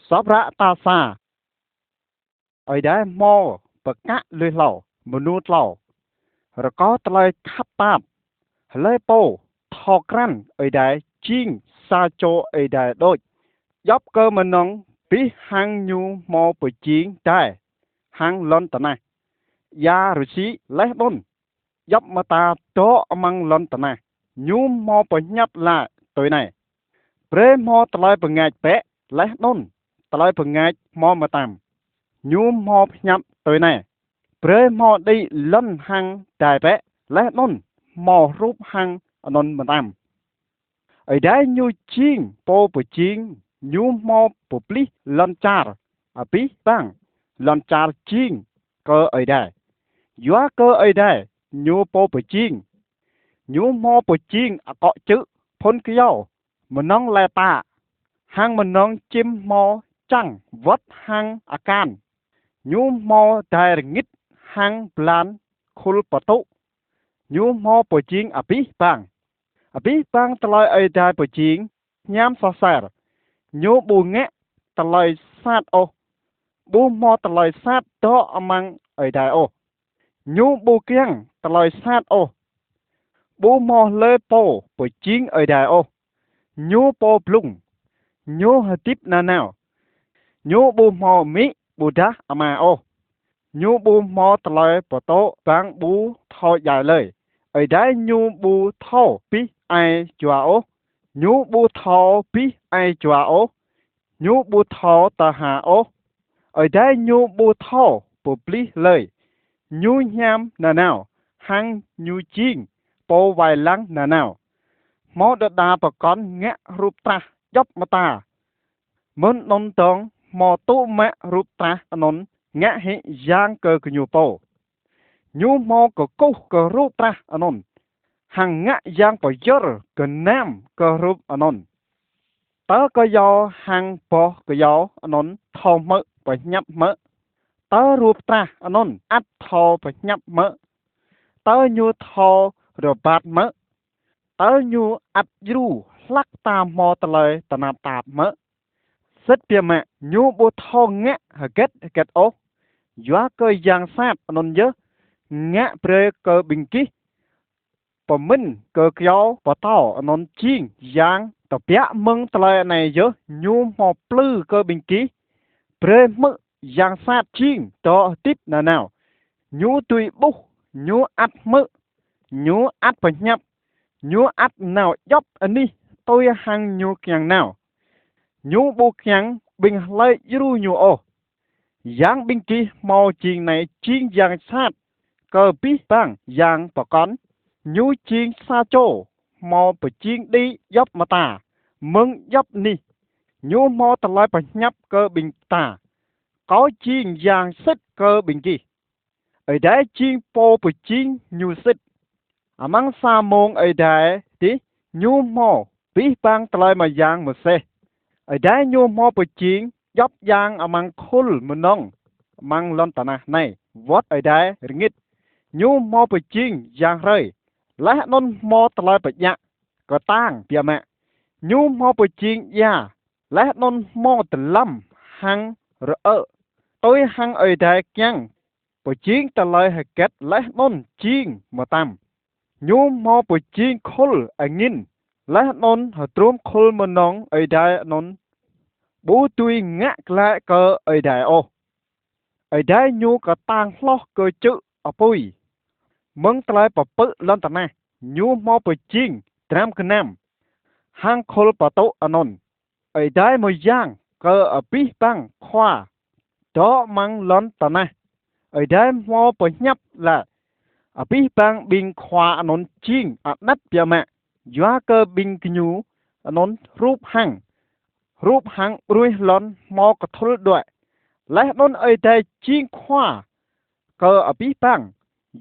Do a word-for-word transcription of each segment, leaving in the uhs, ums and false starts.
Sŏp ră ta sa. Ơi Adai hmâo pơkă lui hlâo mơnu tlâo. Rơkâo tơlơi khăp tap. Hlơi pô thâo krăn Ơi Adai jing sa čô Ơi Adai đôč. Djŏp kơ mơnơ̆ng abih hăng ñu hmâo pơjing dai hăng lŏn tơnah. Ia rơsĭ laih anŭn djŏp mơta dŏ amăng lŏn tơnah. Ñu hmâo pơhiăp laĭ tui anai: Brơi hmâo tơlơi bơngač bĕ, laih anŭn tơlơi bơngač hmâo mơtam. Ñu hmâo pơhiăp tui anai: Brơi hmâo đĭ lŏn hăng dai bĕ, laih anŭn hmâo hrup hăng anŭn mơtam. Ơi Adai ñu jing pô pơjing, ñu hmâo pơplih lŏn čar abih bang. Lŏn čar jing kơ Ơi Adai. Yua kơ Ơi Adai ñu pô pơjing. Ñu hmâo pơjing akŏ čư̆, phŭn kơyâo, mơnơ̆ng lai pă, hăng mơnơ̆ng čim hmâo čang wơ̆t hăng akan. Ñu hmâo dai rơngit hăng blan khul pơtŭ. Ñu hmâo pơjing abih bang. Abih bang tơlơi Ơi Adai pơjing hiam sa ser. Ñu ƀu ngă tơlơi sat ôh. Ƀu hmâo tơlơi sat dŏ amăng Ơi Adai ôh. Ñu ƀu kiăng tơlơi sat ôh. Ƀu hmâo hlơi pô pơjing Ơi Adai ôh. Ñu pô blung. Ñu hơdip nanao. Ñu ƀu hmâo amĭ ƀôdah ama ôh. Ñu ƀu hmâo tơlơi pơtô bang ƀu thâo djai lơi. Ơi Adai ñu ƀu thâo abih ai jua ôh. Ñu ƀu thâo abih ai jua ôh. Ñu ƀu thâo tơha ôh. Ơi Adai ñu ƀu thâo pơplih lơi. Ñu hiam nanao, hăng ñu jing pô wai lăng nanao. Hmâo đơđa pơkŏn ngă hrup trah djŏp mơta. Mơ̆n anŭn dơ̆ng hmâo tŭ mă hrup trah anŭn ngă hĭ yang kơ gơñu pô. Ñu hmâo kơkuh kơ hrup trah anŭn, hăng ngă yang pơyơr gơnam kơ hrup anŭn. Tơ kơyâo hăng boh kơyâo anŭn thâo hmư̆ pơhiăp hmư̆. Tơ hrup trah anŭn ăt thâo pơhiăp hmư̆. Tơ ñu thâo rơbat hmư̆. Tơ ñu ăt djru hlak ta hmâo tơlơi tơnap tap hmư̆. Sĭt biă mă, ñu ƀu thâo ngă hơget hơget ôh. Yua kơ yang sat anŭn yơh ngă brơi kơ ƀing gih pơmĭn kơ kơyâo pơtao anŭn jing yang. Tơbiă mơ̆ng tơlơi anai yơh ñu hmâo plư kơ ƀing gih. Brơi hmư̆ yang sat jing dŏ hơdip nanao. Ñu dưi ƀuh, ñu ăt hmư̆, ñu ăt pơhiăp, ñu ăt nao djŏp anih tui hăng ñu kiăng nao. Ñu ƀu kiăng ƀing hlơi djru ñu ôh. Yang ƀing gih hmâo jing anai jing yang sat kơ abih bang yang pơkŏn. Ñu jing sa čô hmâo pơjing đĭ djŏp mơta mơ̆ng djŏp anih. Ñu hmâo tơlơi pơhiăp kơ ƀing ta. Kâo jing yang sĭt kơ ƀing gih. Ơi Adai jing pô pơjing ñu sĭt. Amăng sa mông Ơi Adai dih, ñu hmâo abih bang tơlơi mơyang mơsêh. Ơi Adai ñu hmâo pơjing djŏp yang amăng khul mơnơ̆ng amăng lŏn tơnah anai wơ̆t Ơi Adai rơngit. Ñu hmâo pơjing yang hrơi, laih anŭn hmâo tơlơi pơjă kơtang biă mă. Ñu hmâo pơjing ia, laih anŭn hmâo dơlăm hăng rơ̆. Tui hăng Ơi Adai kiăng pơjing tơlơi hơget laih anŭn jing mơtam. Ñu hmâo pơjing khul angin, laih anŭn hơdrôm khul mơnơ̆ng Ơi Adai anŭn ƀu dưi ngă glaĭ kơ Ơi Adai ôh. Ơi Adai ñu kơtang hloh kơ čư̆ apui. Mơ̆ng tơlơi pơpư̆ lŏn tơnah, ñu hmâo pơjing dram gơnam hăng khul pơtŭ anŭn. Ơi Adai mơyang kơ abih bang khua dŏ amăng lŏn tơnah. Ơi Adai hmâo pơhiăp laĭ: Abih bang ƀing khua anŭn jing anet biă mă, yua kơ ƀing gơñu anŭn hrup hăng, hrup hăng bruih lŏn hmâo kơthul đuaĭ. Laih anŭn Ơi Adai jing khua kơ abih bang,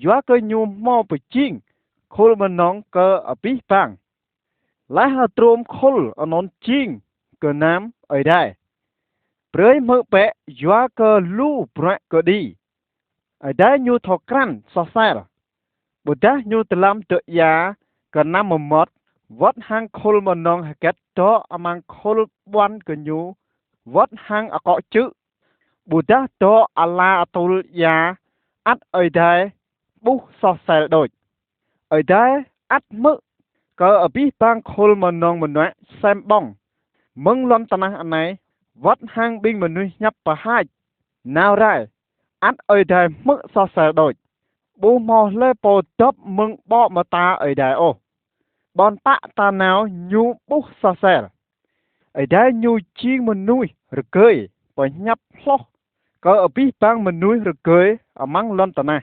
yua kơ ñu hmâo pơjing khul mơnơ̆ng kơ abih bang. Laih hơdrôm khul anŭn jing gơnam Ơi Adai. Brơi hmư̆ bĕ yua kơ lu bruă kơđi. Ơi Adai ñu thâo krăn soh ser. Ƀôdah ñu dơlăm dơ̆ ia gơnam mơmŏt, wơ̆t hăng khul mơnơ̆ng hơget dŏ amăng khul ƀuăn gơñu wơ̆t hăng akŏ chư̆, ƀôdah dŏ ala atur ia ăt Ơi Adai ƀuh soh sel đôč. Ơi Adai ăt hmư̆ kơ abih bang khul mơnong mơnuă sem ƀong mơ̆ng lŏn tơnah anai, wơ̆t hăng ƀing mơnuih hiăp pơhač nao rai, ăt Ơi Adai hmư̆ soh sel đôč. Ƀu hmâo hlơi pô dŏp mơ̆ng ƀô̆ mơta Ơi Adai ôh. Ƀon pă ta nao Ñu ƀuh soh sel. Ơi Adai Ñu jing mơnuih rơgơi pơhiăp hloh kơ abih bang mơnuih rơgơi amăng lŏn tơnah.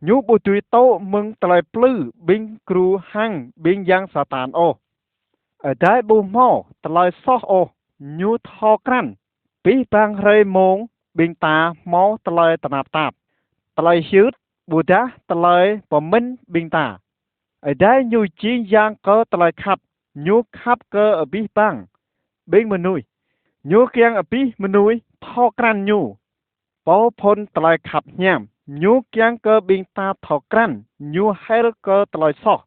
Ñu ƀu dui tŏ mơ̆ng tơlơi plư ƀing gru hăng ƀing yang Satan ôh. Ơi Adai ƀu hmâo tơlơi soh ôh. Ñu thâo krăn abih bang hrơi mông ƀing ta hmâo tơlơi tơnap tap, tơlơi hyưt, ƀôdah tơlơi pơmĭn ƀing ta. Ơi Adai Ñu jing yang kơ tơlơi khăp. Ñu khăp kơ abih bang ƀing mơnuih. Ñu kiăng abih mơnuih thâo krăn Ñu. Pô phŭn tơlơi khăp hiam, Ñu kiăng kơ ƀing ta thâo krăn Ñu hel kơ tơlơi soh.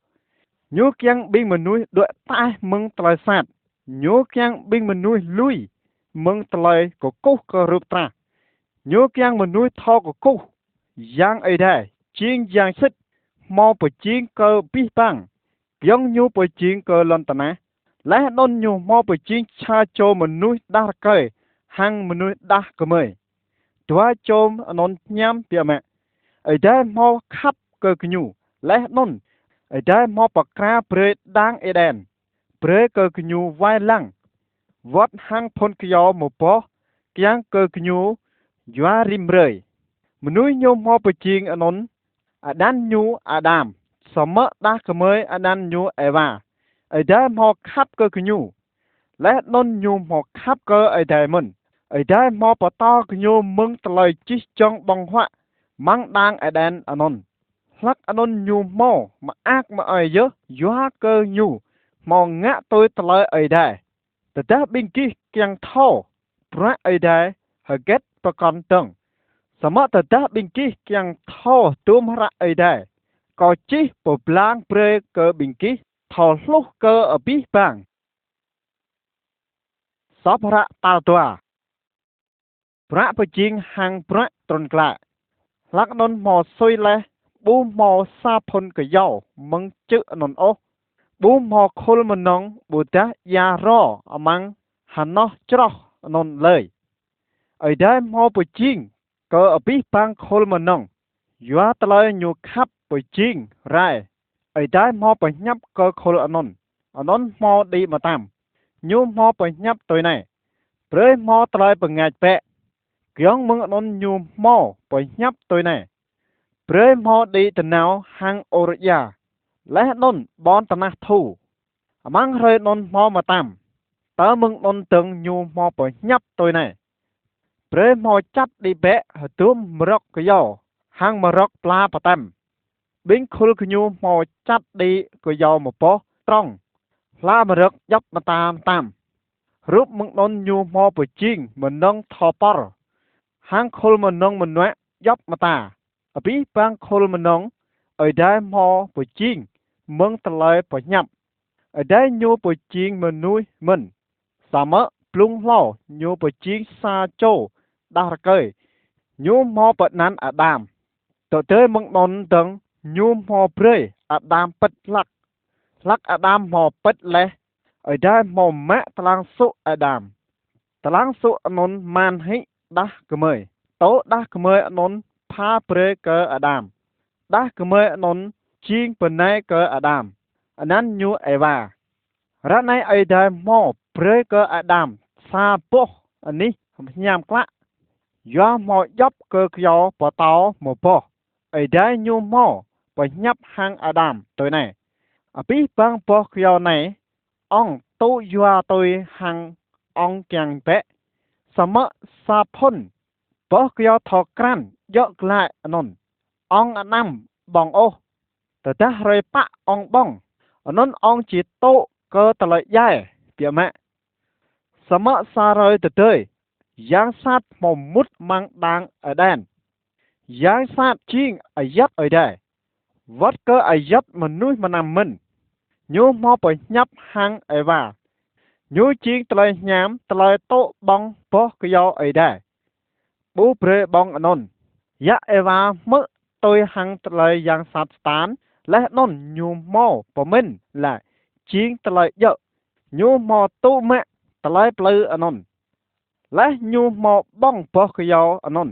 Ñu kiăng ƀing mơnuih đuaĭ ataih mơ̆ng tơlơi sat. Ñu kiăng ƀing mơnuih lui mơ̆ng tơlơi kơkuh kơ rup trah. Ñu kiăng mơnuih thâo kơkuh Yang Ơi Adai jing Yang sĭt, hmâo pơjing kơ abih bang, giŏng Ñu pơjing kơ lŏn tơnah, laih anŭn Ñu hmâo pơjing sa čô mơnuih đah rơkơi hăng mơnuih đah kơmơi. Dua čô anŭn hiam biă mă. Ơi Adai hmâo khăp kơ gơñu, laih anŭn Ơi Adai hmâo pơkra brơi đang Êđen, brơi kơ gơñu wai lăng, wơ̆t hăng phŭn kơyâo mơboh kiăng kơ gơñu yua rĭm hrơi. Mơnuih ñu hmâo pơjing anŭn ađan ñu Adam, samơ̆ đah kơmơi ađan ñu Êwa. Ơi Adai hmâo khăp kơ gơñu, laih anŭn Ñu hmâo khăp kơ Ơi Adai mơ̆n. Ơi Adai hmâo pơtô gơñu mơ̆ng tơlơi jih jŏng ƀơ̆ng huă amăng đang Êđen anŭn. Hlak anŭn Ñu hmâo mơak mơai yơh yua kơ ñu hmâo ngă tui tơlơi Ơi Adai. Tơdah ƀing gih kiăng thâo bruă Ơi Adai hơget pơkŏn dơ̆ng, samơ̆ tơdah ƀing gih kiăng thâo hơdôm hră Ơi Adai, kâo čih pơblang brơi kơ ƀing gih thâo hluh kơ abih bang. Sŏp hră tal dua. Bruă pơjing hăng bruă trŭn glăi. Hlak anŭn hmâo sui laih, ƀu hmâo sa phŭn kơyâo mơ̆ng čư̆ anŭn ôh, ƀu hmâo khul mơnơ̆ng ƀôdah ia ro amăng hơnoh chroh anŭn lơi. Ơi Adai hmâo pơjing kơ abih bang khul mơnơ̆ng. Yua tơlơi Ñu khăp pơjing rai, Ơi Adai hmâo pơhiăp kơ khul anŭn, anŭn hmâo đĭ mơtam. Ñu hmâo pơhiăp tui anai: Brơi hmâo tơlơi pơngač bĕ. Giŏng mơ̆ng anŭn Ñu hmâo pơhiăp tui anai: Brơi hmâo đĭ dơnao hăng ur ia, laih anŭn ƀon tơnah thu. Amăng hrơi anŭn hmâo mơtam, tơ mơ̆ng anŭn dơ̆ng Ñu hmâo pơhiăp tui anai: Brơi hmâo čăt đĭ bĕ hơdôm mơrơ̆k kơyâo hăng mơrơ̆k pla pơtăm. Ƀing khul gơñu hmâo čăt đĭ kơyâo mơboh trong, hla mơrơ̆k djŏp mơta mơtam. Hrup mơ̆ng anŭn Ñu hmâo pơjing mơnơ̆ng thâo pơr, hăng khul mơnơ̆ng mơnuă djŏp mơta. Abih bang khul mơnơ̆ng Ơi Adai hmâo pơjing mơ̆ng tơlơi pơhiăp. Ơi Adai Ñu pơjing mơnuih mơ̆n, samơ̆ blung hlâo Ñu pơjing sa čô đah rơkơi, Ñu hmâo pơanăn Adam. Tơdơi mơ̆ng anŭn dơ̆ng Ñu hmâo brơi Adam pĭt hlak. Hlak Adam hmâo pĭt laih, Ơi Adai hmâo mă tơlang sŭ Adam. Tơlang sŭ anŭn man hĭ đah kơmơi, tŏ đah kơmơi anŭn pha brơi kơ Adam. Đah kơmơi anŭn jing bơnai kơ Adam, anăn ñu Êwa. Ră anai Ơi Adai hmâo brơi kơ Adam sa boh anih hiam klă. Yua hmâo djŏp kơ kơyâo pơtâo mơboh, Ơi Adai Ñu hmâo pơhiăp hăng Adam tui anai: Abih bang boh kơyâo anai ŏng tŭ yua tui hăng ŏng kiăng bĕ. Samơ̆ sa phŭn boh kơyâo thâo krăn djơ̆ glăi anŭn, ŏng anăm ƀơ̆ng ôh. Tơdah hrơi pă ŏng ƀơ̆ng, anŭn ŏng či tŭ kơ tơlơi djai biă mă. Samơ̆ sa hrơi tơdơi, yang sat hmâo mŭt amăng đang Êđen. Yang sat jing ayăt Ơi Adai, wơ̆t kơ ayăt mơnuih mơnam mơ̆n. Ñu hmâo pơhiăp hăng Êwa. Ñu jing tơlơi hiam, tơlơi tŭ ƀơ̆ng boh kơyâo Ơi Adai, bu brơi ƀơ̆ng anŭn. Yă Êwa hmư̆ tui hăng tơlơi yang sat Satan, laih anŭn ñu hmâo pơmĭn laĭ jing tơlơi djơ̆. Ñu hmâo tŭ mă tơlơi plư anŭn, laih ñu hmâo ƀơ̆ng boh kơyâo anŭn,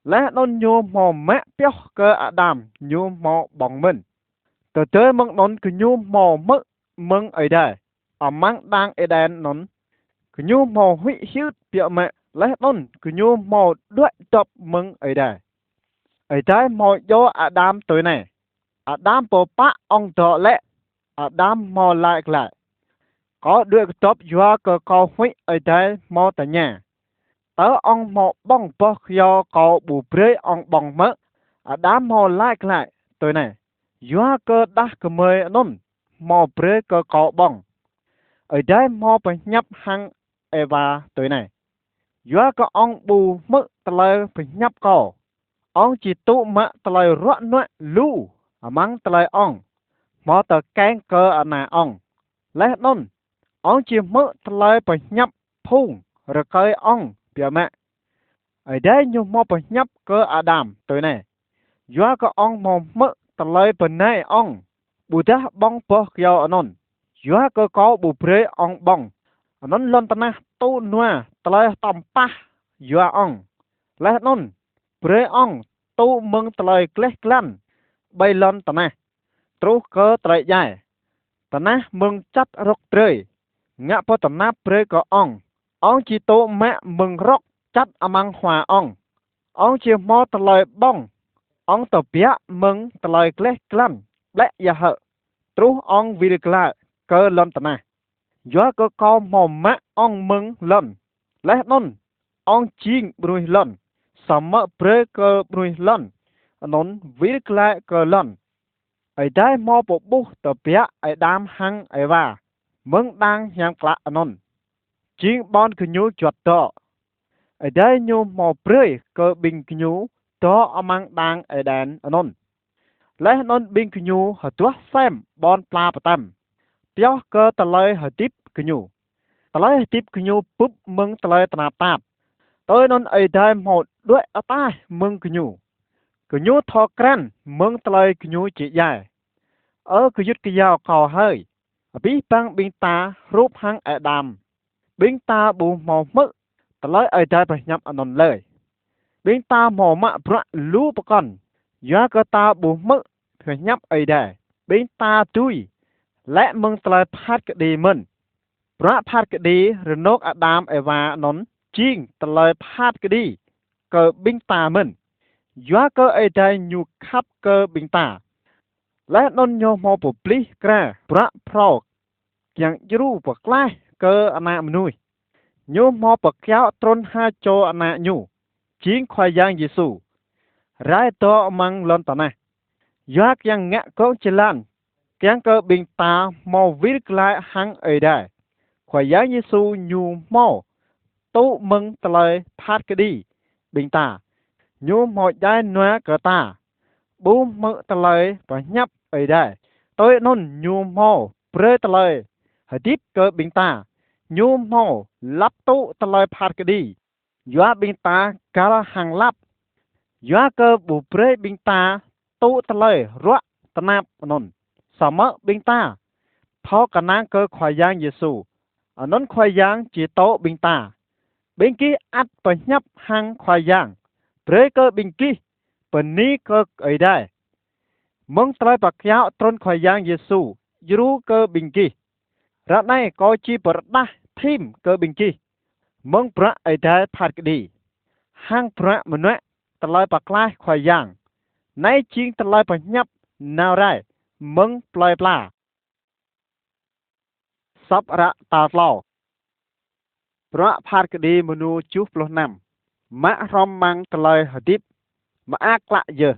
laih anŭn ñu hmâo mă pioh kơ Ađam ñu hmâo ƀơ̆ng mơ̆n. Tơdơi mơ̆ng anŭn gơñu hmâo hmư̆ mơ̆ng Ơi Adai amăng đang Êđen anŭn. Gơñu hmâo huĭ hyưt biă mă, laih anŭn gơñu hmâo đuaĭ dŏp mơ̆ng Ơi Adai. Ơi Adai hmâo iâu Ađam tui anai: Ađam, pơpă ŏng dŏ lĕ? Ađam hmâo laĭ glaĭ: Kâo đuaĭ kơdŏp yua kơ kâo huĭ Ơi Adai hmâo tơña. Tơ ŏng hmâo ƀơ̆ng boh kơyâo kâo bu brơi ŏng ƀơ̆ng mơ̆? Ađam hmâo laĭ glaĭ tui anai: Yua kơ đah kơmơi anŭn hmâo brơi kơ kâo ƀơ̆ng. Ơi Adai hmâo pơhiăp hăng Êwa tui anai: Yua kơ ŏng bu hmư̆ tơlơi pơhiăp kâo, ŏng či tŭ mă tơlơi ruă nuă lu amăng tơlơi ŏng hmâo tơkeng kơ ană ŏng, laih anŭn ŏng či hmư̆ tơlơi pơhiăp phung rơkơi ŏng biă mă. Ơi Adai ñu hmâo pơhiăp kơ Ađam tui anai: Yua kơ ŏng hmâo hmư̆ tơlơi bơnai ŏng ƀôdah ƀơ̆ng boh kơyâo anŭn, yua kơ kâo bu brơi ŏng ƀơ̆ng, anŭn lŏn tơnah tŭ nua tơlơi tơm pah yua ŏng, laih anŭn brơi ŏng tŭ mơ̆ng tơlơi gleh glan ƀơi lŏn tơnah truh kơ tơlơi djai. Tơnah mơ̆ng čăt rŏk drơi ngă pơtơnap brơi kơ ŏng, ŏng či tŭ mă mơ̆ng rŏk čăt amăng hua ŏng. Ŏng či hmâo tơlơi ƀơ̆ng, ŏng tơbiă mơ̆ng tơlơi gleh glan ƀlĕ ia hơ̆, truh ŏng wir glaĭ kơ lŏn tơnah. Yua kơ kâo hmâo mă ŏng mơ̆ng lŏn, laih anŭn ŏng jing mơnuih lŏn, samơ̆ brơi kơ mơnuih lŏn anŭn wir glaĭ kơ lŏn. Ơi Adai hmâo pơƀuh tơbiă Ađam hăng Êwa mơ̆ng đang hiam klă anŭn, jing ƀon gơñu juăt dŏ. Ơi Adai ñu hmâo brơi kơ ƀing gơñu dŏ amăng đang Êđen anŭn. Laih anŭn ƀing gơñu hơduah sem ƀon pla pơtăm pioh kơ tơlơi hơdip gơñu. Tơlơi hơdip gơñu bưp mơ̆ng tơlơi tơnap tap. Tui anŭn Ơi Adai hmâo đuaĭ ataih mơ̆ng gơñu. Gơñu thâo krăn mơ̆ng tơlơi gơñu či djai. Ơ gơyut gơyao kâo hơi, abih bang ƀing ta hrup hăng Ađam, ƀing ta ƀu hmâo hmư̆ tơlơi Ơi Adai pơhiăp anŭn lơi. Ƀing ta hmâo mă bruă lu pơkŏn, yua kơ ta ƀu hmư̆ pơhiăp Ơi Adai. Ƀing ta dui laĭ mơ̆ng tơlơi phat kơđi mơ̆n. Bruă phat kơđi rơnôk Ađam Êwa anŭn jing tơlơi phat kơđi kơ ƀing ta mơ̆n. Yua kơ Ơi Adai ñu khăp kơ ƀing ta, laih anŭn ñu hmâo pơplih kra bruă phrâo kiăng djru pơklaih kơ ană mơnuih. Ñu hmâo pơkiaŏ trŭn ha čô Ană ñu, jing Khua Yang Yêsu, rai dŏ amăng lŏn tơnah, yua kiăng ngă gơ̆ng jơlan, kiăng kơ ƀing ta hmâo wir glaĭ hăng Ơi Adai. Khua Yang Yêsu ñu hmâo tŭ mơ̆ng tơlơi phat kơđi ƀing ta. Ñu hmâo djai nua kơ ta ƀu hmư̆ tơlơi pơhiăp Ơi Adai, tui anŭn ñu hmâo brơi tơlơi hơdip kơ ƀing ta. Ñu hmâo lăp tŭ tơlơi phat kơđi yua ƀing ta găl hăng lăp. Yua kơ ƀu brơi ƀing ta tŭ tơlơi ruă tơnap anŭn, samơ̆ ƀing ta thâo kơnang kơ Khua Yang Yêsu, anŭn Khua Yang či tŭ ƀing ta. Ƀing gih ăt pơhiăp hăng Khua Yang, brơi kơ ƀing gih bơni kơ Ơi Adai mơ̆ng tơlơi pơkiaŏ trŭn Khua Yang Yêsu djru kơ ƀing gih. Ră anai kâo či pơrơđah thim kơ ƀing gih mơ̆ng bruă Ơi Adai phat kơđi hăng bruă mơnuă tơlơi pơklaih Khua Yang. Anai jing tơlơi pơhiăp nao rai mơ̆ng plơi pla. Sŏp hră tal klâo. Bruă phat kơđi mơnu tơjuh pluh năm. Mă hrŏm amăng tơlơi hơdip. Mơak klă yơh,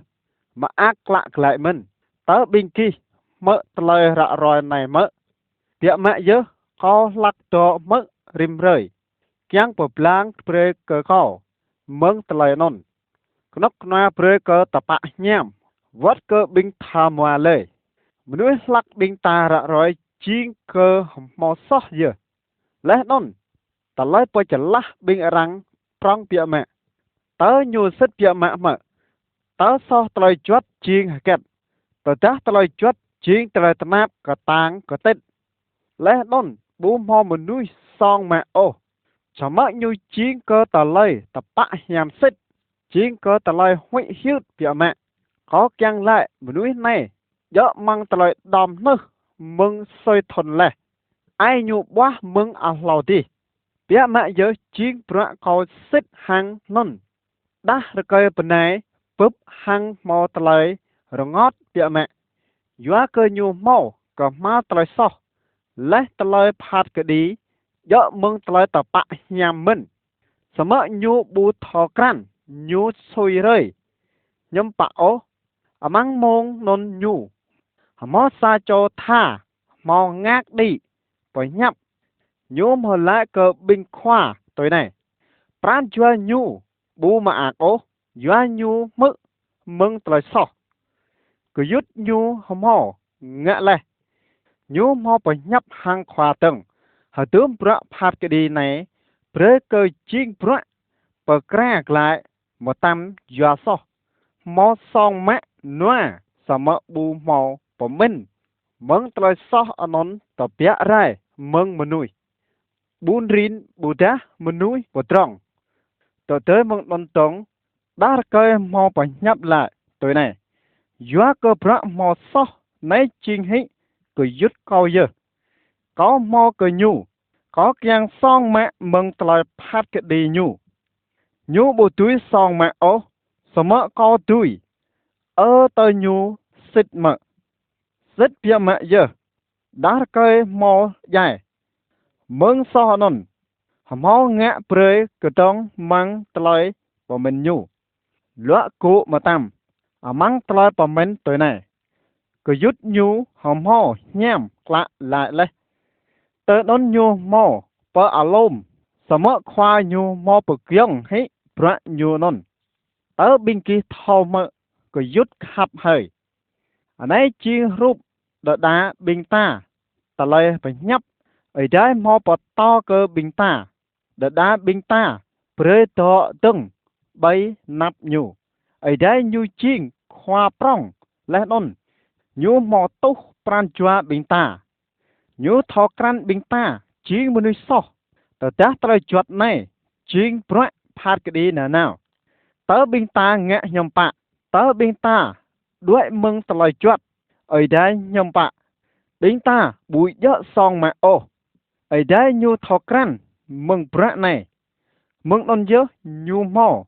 mơak klă glaĭ mơ̆n. Tơ ƀing gih hmư̆ tơlơi ră ruai anai mơ̆? Biă mă yơh kâo hlak dŏ hmư̆ rĭm hrơi, kiăng pơblang brơi kơ kâo mơ̆ng tơlơi anŭn, kơnuk kơna brơi kơ tơpă hiam, wơ̆t kơ ƀing tha mua lơi. Mơnuih hlak ƀing ta ră ruai jing kơ hmâo soh yơh. Leh anŭn, tơlơi pơčơlah ƀing arăng prŏng biă mă. Tơ ñu sĭt biă mă hmư̆, tơl soh tơlơi juăt jing hơget, tơdah tơlơi juăt jing tơlơi tơnap kơtang kơtit. Leh anŭn ƀu hmâo mơnuih song mă ôh, samơ̆ ñu jing kơ tơlơi tơpă hiam sĭt, jing kơ tơlơi huĭ hyưt biă mă. Kâo kiăng laĭ mơnuih anai djơ̆ amăng tơlơi đom hnưh mơ̆ng sui thŭn laih, ai ñu ƀuah mơ̆ng ahlâo dih. Biă mă yơh jing bruă kâo sĭt hăng anŭn. Đah rơkơi bơnai bưp hăng hmâo tơlơi rơngot biă mă. Yua kơ ñu hmâo kơhma̱l tơlơi soh, leh tơlơi phat kơđi djơ̆ mơ̆ng tơlơi tơpă hiam mơ̆n. Samơ̆ ñu ƀu thâo krăn ñu sui rơi hiưm pă ôh. Amăng mông anŭn ñu hmâo sa čô tha hmâo ngă đĭ pơhiăp. Ñu hmâo laĭ kơ ƀing khua tui anai: Pran jua ñu ƀu mơak ôh, yua ñu hmư̆ mơ̆ng tơlơi soh. Gơyut ñu hmâo ngă laih. Ñu hmâo pơhiăp hăng khua dơ̆ng hơdôm bruă phat kơđi anai brơi kơ jing bruă pơkra glaĭ mơtam yua soh, hmâo song mă nua, samơ̆ ƀu hmâo pơmĭn mơ̆ng tơlơi soh anŭn tơbiă rai mơ̆ng mơnuih. Ƀun rin ƀôdah mơnuih pơdrŏng. Tơdơi mơ̆ng anŭn dơ̆ng, đah rơkơi hmâo pơhiăp laĭ tui anai: Yua kơ bruă hmâo soh anai jing hĭ gơyut kâo yơh. Kâo hmâo kơ ñu, kâo kiăng song mă mơ̆ng tơlơi phat kơđi ñu. Ñu ƀu dưi song mă ôh, samơ̆ kâo dưi. Ơ tơ ñu sĭt mơ̆. Sĭt biă mă yơh, đah rơkơi hmâo djai. Mơ̆ng soh anŭn, hmâo ngă brơi kơdơ̆ng amăng tơlơi pơmĭn ñu. Luă gŭ mơtam amăng tơlơi pơmĭn tui anai: Gơyut ñu hmâo hiam klă laĭ laih. Tơ anŭn ñu hmâo pơ alum, samơ̆ khua ñu hmâo pơgiŏng hĭ bruă ñu anŭn. Tơ ƀing gih thâo hmư̆ gơyut khăp hơi. Anai jing hrup đơđa ƀing ta tơlơi pơhiăp Ơi Adai hmâo pơtô kơ ƀing ta. Đơđa ƀing ta brơi dŏ dơ̆ng ƀơi anăp ñu. Ơi Adai ñu jing khua prŏng, leh anŭn ñu hmâo tuh pran jua ƀing ta. Ñu thâo krăn ƀing ta jing mơnuih soh, tơdah tơlơi juăt anai jing bruă phat kơđi nanao. Tơ ƀing ta ngă hiưm pă, tơ ƀing ta đuaĭ mơ̆ng tơlơi juăt, Ơi Adai hiưm pă, ƀing ta ƀu djơ̆ song mă ôh. Ơi Adai ñu thâo krăn mơ̆ng bruă anai. Mơ̆ng anŭn yơh ñu hmâo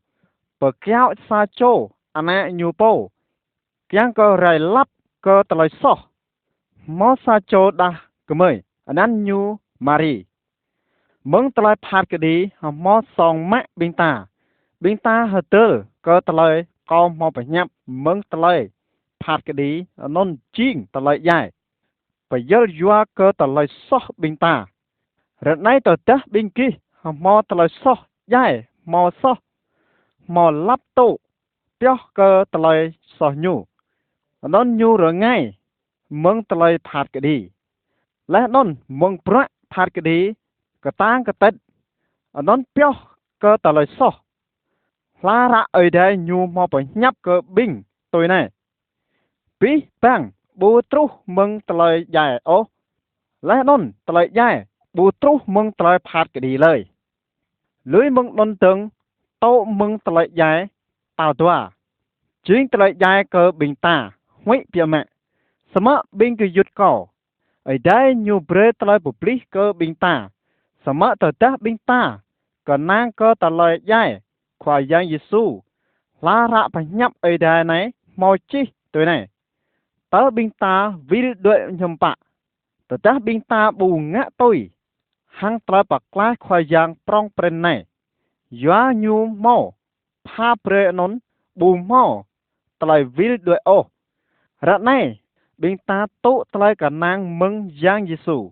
pơkiaŏ sa čô ană ñu pô, kiăng kơ rai lăp kơ tơlơi soh. Hmâo sa čô đah kơmơi, anăn ñu Mari. Mơ̆ng tơlơi phat kơđi hmâo song mă ƀing ta. Ƀing ta hơdơr kơ tơlơi kâo hmâo pơhiăp mơ̆ng tơlơi phat kơđi anŭn jing tơlơi djai. Pơyơr yua kơ tơlơi soh ƀing ta. Ră anai tơdah ƀing gih hmâo tơlơi soh djai, hmâo soh, hmâo lăp tŭ pioh kơ tơlơi soh ñu, anŭn ñu rơngai mơ̆ng tơlơi phat kơđi. Leh anŭn mơ̆ng bruă phat kơđi kơtang kơtit, anŭn pioh kơ tơlơi soh. Hla ră Ơi Adai ñu hmâo pơhiăp kơ ƀing tui anai: Abih bang ƀu truh mơ̆ng tơlơi djai ôh, leh anŭn tơlơi djai ƀu truh mơ̆ng tơlơi phat kơđi lơi. Lui mơ̆ng anŭn dơ̆ng, tŭ mơ̆ng tơlơi djai tal dua, jing tơlơi djai kơ ƀing ta huĭ biă mă. Samơ̆ ƀing gơyut kâo, Ơi Adai ñu brơi tơlơi pơplih kơ ƀing ta. Samơ̆ tơdah ƀing ta kơnang kơ tơlơi djai Khua Yang Yêsu, hla ră pơhiăp Ơi Adai anai hmâo čih tui anai: Tơ ƀing ta vil đuaĭ hiưm pă, tơdah ƀing ta ƀu ngă tui hăng tơlơi pơklaih Khua Yang prŏng prin anai, yua ñu hmâo pha brơi anŭn ƀu hmâo tơlơi vil đuaĭ ôh. Ră anai, ƀing ta tŭ tơlơi kơnang mơ̆ng Yang Yêsu,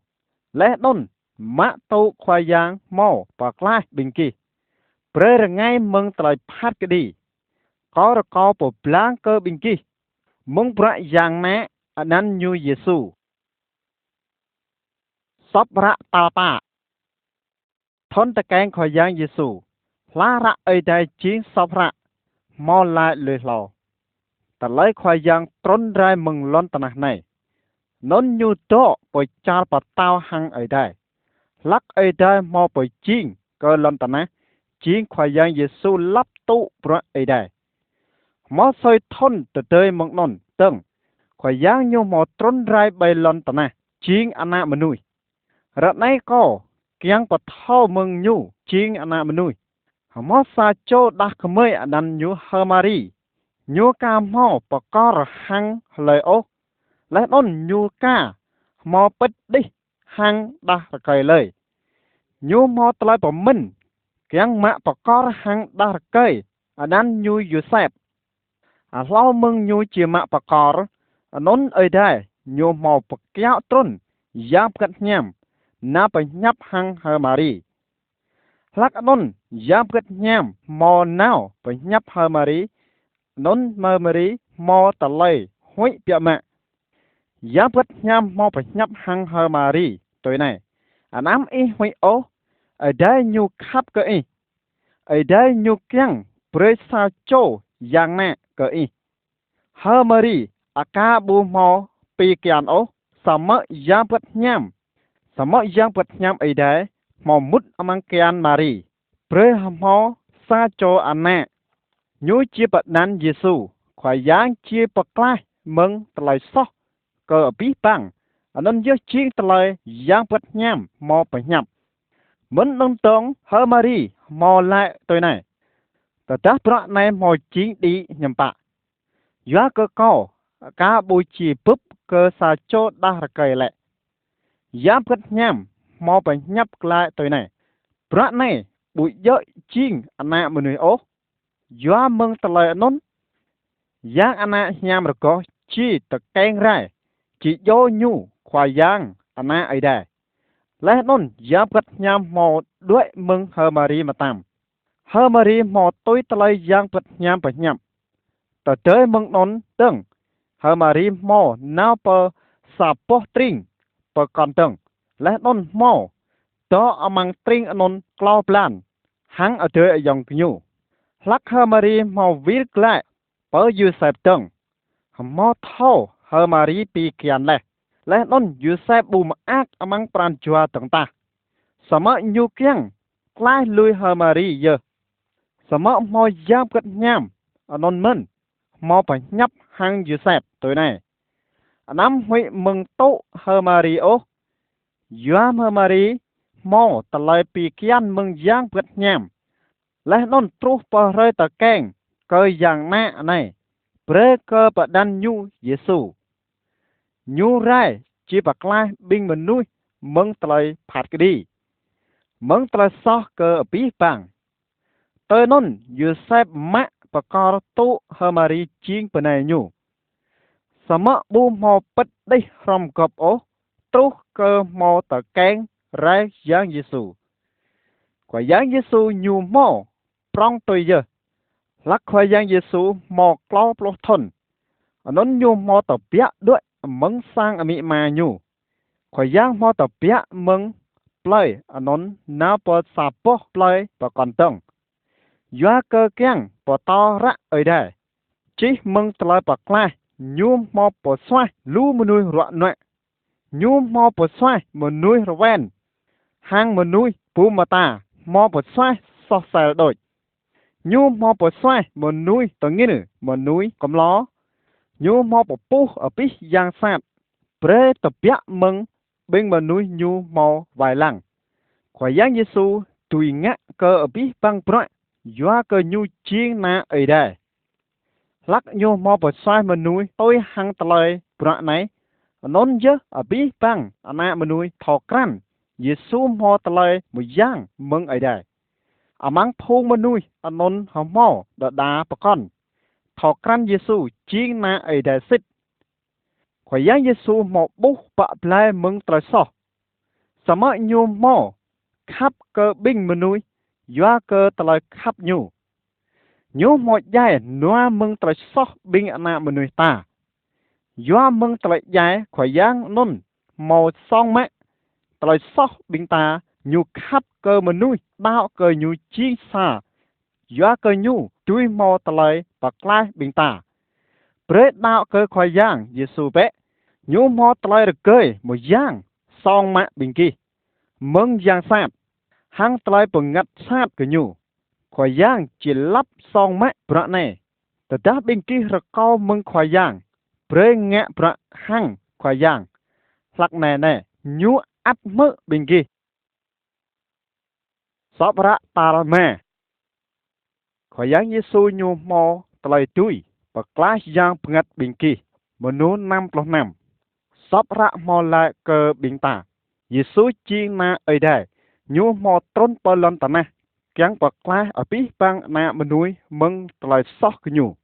leh anŭn mă tŭ Khua Yang hmâo pơklaih ƀing gih, brơi rơngai mơ̆ng tơlơi phat kơđi. Kâo rơkâo pơblang kơ ƀing gih mơ̆ng bruă Yang Mă anăn ñu Yêsu. Sŏp hră tal pă. Thon tơkeng Khua Yang Yêsu, hlak ră Ơi Adai jing sŏp hră, hmâo lai lui hlao. Tơlơi Khua Yang trŭn rai mơ̆ng lŏn tơnah anai, anŭn Ñu dŏ pơčar pơtao hăng Ơi Adai. Hlak Ơi Adai hmâo pơjing kơ lŏn tơnah, jing Khua Yang Yêsu lăp tŭ bruă Ơi Adai. Hmâo sui thŭn tơdơi mơ̆ng anŭn dơ̆ng, Khua Yang Ñu hmâo trŭn rai ƀơi lŏn tơnah, jing Ană mơnuih. Ră anai kâo kiăng pơthâo mơ̆ng Ñu jing Ană mơnuih. Hmâo sa čô đah kơmơi anăn ñu H'Mari. Ñu ka hmâo pơkor hăng hlơi ôh. Laih anŭn ñu ka hmâo pĭt đih hăng đah rơkơi lơi. Ñu hmâo tơlơi pơmĭn kiăng mă pơkor hăng đah rơkơi anăn ñu Yôsep. Hlâo mơ̆ng ñu či mă pơkor, anŭn Ơi Adai Ñu hmâo pơkiaŏ trŭn Yang Bơngăt Hiam nao pơhiăp hăng H'Mari. Hlak anŭn Yang Bơngăt Hiam hmâo nao pơhiăp H'Mari, anŭn H'Mari hmâo tơlơi huĭ biă mă. Yang Bơngăt Hiam hmâo pơhiăp hăng H'Mari tui anai: Anăm ih huĭ ôh, Ơi Adai Ñu khăp kơ ih. Ơi Adai Ñu kiăng brơi sa čô yang nă kơ ih. H'Mari aka ƀu hmâo pi kian ôh, samơ̆ Yang Bơngăt Hiam, samơ̆ Yang Bơngăt Hiam Ơi Adai hmâo mŭt amăng kian Mari, brơi hmâo sa čô ană. Ñu či pơanăn Yêsu. Khua Yang či pơklaih mơ̆ng tơlơi soh kơ abih bang, anŭn yơh jing tơlơi Yang Bơngăt Hiam hmâo pơhiăp. Mơ̆n anŭn dơ̆ng H'Mari hmâo laĭ tui anai: Tơdah bruă anai hmâo jing đĭ hiư̆m pă? Yua kơ kâo aka ƀu či bưp kơ sa čô đah rơkơi lĕ. Yang Bơngăt Hiam hmâo pơhiăp glaĭ tui anai: Bruă anai ƀu djơ̆ jing Ană mơnuih ôh. Yua mơ̆ng tơlơi anŭn, Yang Ană Hiam Rơgoh či tơkeng rai, či djơ̆ Ñu Khua Yang Ană Ơi Adai. Laih anŭn Yang Bơngăt Hiam hmâo đuaĭ mơ̆ng H'Mari mơtam. H'Mari hmâo tui tơlơi Yang Bơngăt Hiam pơhiăp. Tơdơi mơ̆ng anŭn dơ̆ng, H'Mari hmâo nao pơ sa boh tring pơkŏn dơ̆ng, laih anŭn hmâo dŏ amăng tring anŭn klâo blan hăng adơi ayŏng gơñu. Hlak H'Mari hmâo wir glaĭ pơ Yôsep dơ̆ng, hmâo thâo H'Mari pi kian laih, laih anŭn Yôsep ƀu mơak amăng pran jua dơ̆ng tah. Samơ̆ ñu kiăng klaih lui H'Mari yơh. Samơ̆ hmâo Yang Bơngăt Hiam anŭn mơ̆n hmâo pơhiăp hăng Yôsep tui anai: Anăm huĭ mơ̆ng tŭ H'Mari ôh. Yua H'Mari hmâo tơlơi pi kian mơ̆ng Yang Bơngăt Hiam, laih anŭn truh pơ hrơi tơkeng kơ yang nă anai, brơi kơ pơanăn Ñu Yêsu. Ñu rai či pơklaih ƀing mơnuih mơ̆ng tơlơi phat kơđi, mơ̆ng tơlơi soh kơ abih bang. Tui anŭn Yôsep mă pơkor tŭ H'Mari jing bơnai ñu. Samơ̆ ƀu hmâo pĭt đih hrŏm gŏp ôh, truh kơ hmâo tơkeng rai Yang Yêsu. Khua Yang Yêsu Ñu hmâo prŏng tui yơh. Hlak Khua Yang Yêsu hmâo klâo pluh thŭn, anŭn Ñu hmâo tơbiă đuaĭ mơ̆ng sang amĭ ama Ñu. Khua Yang hmâo tơbiă mơ̆ng plơi anŭn nao pơ sa boh plơi pơkŏn dơ̆ng. Yua kơ kiăng pơtô ră Ơi Adai. Čih mơ̆ng tơlơi pơklaih, Ñu hmâo pơsuaih lu mơnuih ruă nuă. Ñu hmâo pơsuaih mơnuih rơwen, hăng mơnuih bum mơta hmâo pơsuaih soh sel đôč. Ñu hmâo pơsuaih mơnuih tơngil, mơnuih kơmlô. Ñu hmâo pơpuh abih yang sat, brơi tơbiă mơ̆ng ƀing mơnuih Ñu hmâo wai lăng. Khua Yang Yêsu dưi ngă kơ abih bang bruă, yua kơ Ñu jing Ană Ơi Adai. Hlak Ñu hmâo pơsuaih mơnuih tui hăng tơlơi bruă anai, anŭn yơh abih bang ană mơnuih thâo krăn Yêsu hmâo tơlơi mơyang mơ̆ng Ơi Adai. Amăng phung mơnuih anŭn hmâo đơđa pơkŏn thâo krăn Yêsu jing Ană Ơi Adai sĭt. Khua Yang Yêsu hmâo ƀuh pă blai mơ̆ng tơlơi soh. Samơ̆ Ñu hmâo khăp kơ ƀing mơnuih yua kơ tơlơi khăp Ñu. Ñu hmâo djai nua mơ̆ng tơlơi soh ƀing ană mơnuih ta. Yua mơ̆ng tơlơi djai Khua Yang anŭn hmâo song mă tơlơi soh ƀing ta Ñu khăp kơ mơnuih đaŏ kơ Ñu jing sa, yua kơ Ñu dui hmâo tơlơi pơklaih ƀing ta. Brơi đaŏ kơ Khua Yang Yêsu bĕ, Ñu hmâo tơlơi rơgơi mơyang song mă ƀing gih mơ̆ng yang sat, hăng tơlơi pơngăt sat gơñu. Khua Yang či lăp song mă bruă anai. Tơdah ƀing gih rơkâo mơ̆ng Khua Yang, brơi ngă bruă hăng Khua Yang. Hlăk anai nê, Ñu ăt hmư̆ ƀing gih. Sŏp hră tal ma. Khua Yang Yêsu Ñu hmâo tơlơi dui pơklaih Yang Bơngăt ƀing gih, mơnu năm pluh năm. Sŏp hră hmâo laĭ kơ ƀing ta, Yêsu jing Ană Ơi Adai, Ñu hmâo trŭn pơ lŏn tơnah, kiăng pơklaih abih bang ană mơnuih mơ̆ng tơlơi soh gơñu.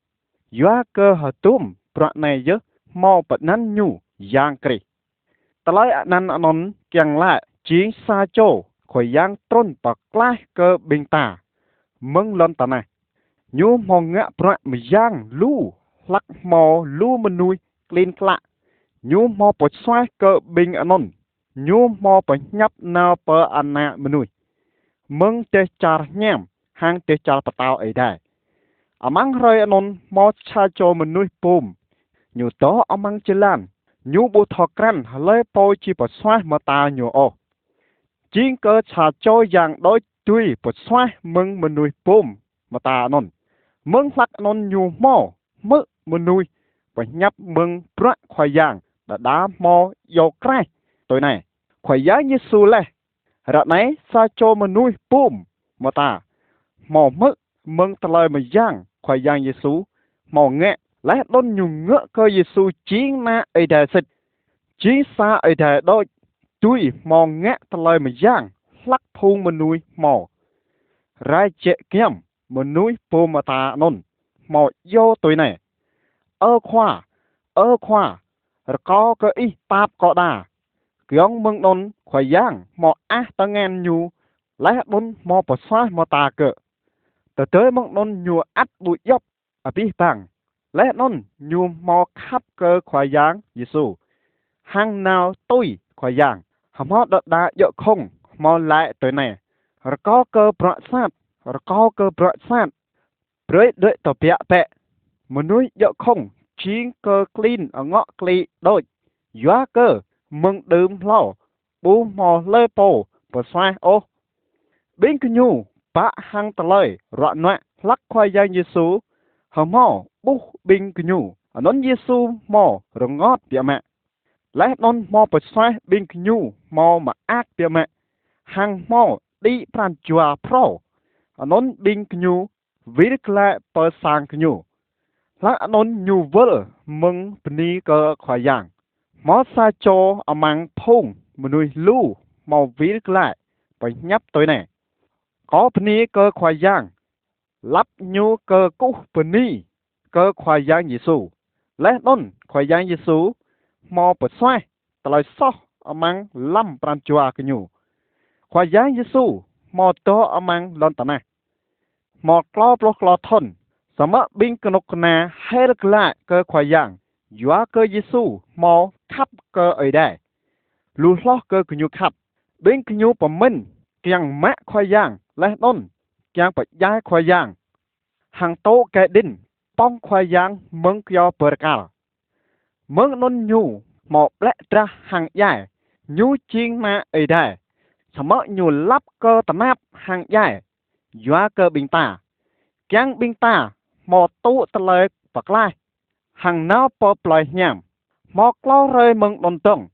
Yua kơ hơdôm bruă anai yơh hmâo pơanăn Ñu Yang Krist. Tơlơi anăn anŭn kiăng laĭ jing sa čô Khua Yang trŭn pơklaih kơ ƀing ta mơ̆ng lŏn tơnah. Ñu hmâo ngă bruă mơyang lu hlăk hmâo lu mơnuih klin klă. Ñu hmâo pơsuaih kơ ƀing anŭn Ñu hmâo pơhiăp nao pơ ană mơnuih mơ̆ng dêh čar hiam hăng dêh čar pơtao Ơi Adai. Amăng hrơi anŭn hmâo sa čô mơnuih bum. Ñu dŏ amăng jơlan. Ñu ƀu thâo krăn hlơi pô či pơsuaih mơta ñu ôh. Jing kơ sa čô yang đôč dui pơsuaih mơ̆ng mơnuih bum mơta anŭn. Mơ̆ng hlăk anŭn ñu hmâo hmư̆ mơnuih pơhiăp mơ̆ng bruă Khua Yang đơđa hmâo iâu kraih tui anai: Khua Yang Yêsu laih. Ră anai sa čô mơnuih bum mơta hmâo hmư̆ mơ̆ng tơlơi mơyang Khua Yang Yêsu hmâo ngă, laih anŭn ñu ngă kơ Yêsu jing Ană Ơi Adai sĭt, jing sa Ơi Adai đôč, dui hmâo ngă tơlơi mơyang hlăk phung mơnuih hmâo rai jĕ giăm. Mơnuih bum mơta anŭn hmâo iâu tui anai: Ơ Khua, ơ Khua, rơkâo kơ Ih tap kâo đa. Giŏng mơ̆ng anŭn Khua Yang hmâo ah tơngan ñu, laih anŭn hmâo pơsuaih mơta gơ̆. Tơdơi mơ̆ng anŭn ñu ăt ƀu djŏp abih bang. Laih anŭn ñu hmâo khăp kơ Khua Yang Yêsu, hăng nao tui Khua Yang. Hmâo đơđa djơ̆ khŏng hmâo laĭ tui anai: Rơkâo kơ bruă sat, rơkâo kơ bruă sat, brơi đuaĭ tơbiă bĕ. Mơnuih djơ̆ khŏng jing kơ klin angŏ klĭ đôč, yua kơ mơ̆ng đưm hlâo ƀu hmâo hlơi pô pơsuaih ôh. Ƀing gơñu bă hăng tơlơi ruă nuă hlăk Khua Yang Yêsu hmâo ƀuh ƀing gơñu. Anŭn Yêsu hmâo rơngot biă mă, laih anŭn hmâo pơsuaih ƀing gơñu hmâo mơak biă mă, hăng hmâo đĭ pran jua phrâo. Anŭn ƀing gơñu wir glaĭ pơ sang gơñu. Hlăk anŭn ñu wơl mơ̆ng bơni kơ Khua Yang. Hmâo sa čô amăng phung mơnuih lu hmâo wir glaĭ pơhiăp tui anai: Kâo bơni kơ Khua Yang, lăp ñu kơkuh bơni kơ Khua Yang Yêsu. Laih anŭn Khua Yang Yêsu hmâo pơsuaih tơlơi soh amăng lăm pran jua gơñu. Khua Yang Yêsu hmâo dŏ amăng lŏn tơnah hmâo klâo pluh klâo thŭn. Samơ̆ ƀing kơnuk kơna hil glaĭ kơ Khua Yang, yua kơ Yêsu hmâo khăp kơ Ơi Adai, lu hloh kơ gơñu khăp. Ƀing gơñu pơmĭn kiăng mă Khua Yang laih anŭn kiăng pơdjai Khua Yang, hăng tŭ kơđĭn pŏng Khua Yang mơ̆ng kơyâo bơrkal. Mơ̆ng anŭn ñu hmâo ƀlĕ drah hăng djai, ñu jing Ană Ơi Adai. Samơ̆ ñu lăp kơ tơnap hăng djai yua kơ ƀing ta, kiăng ƀing ta hmâo tŭ tơlơi pơklaih hăng nao pơ plơi hiam. Hmâo klâo hrơi mơ̆ng anŭn dơ̆ng,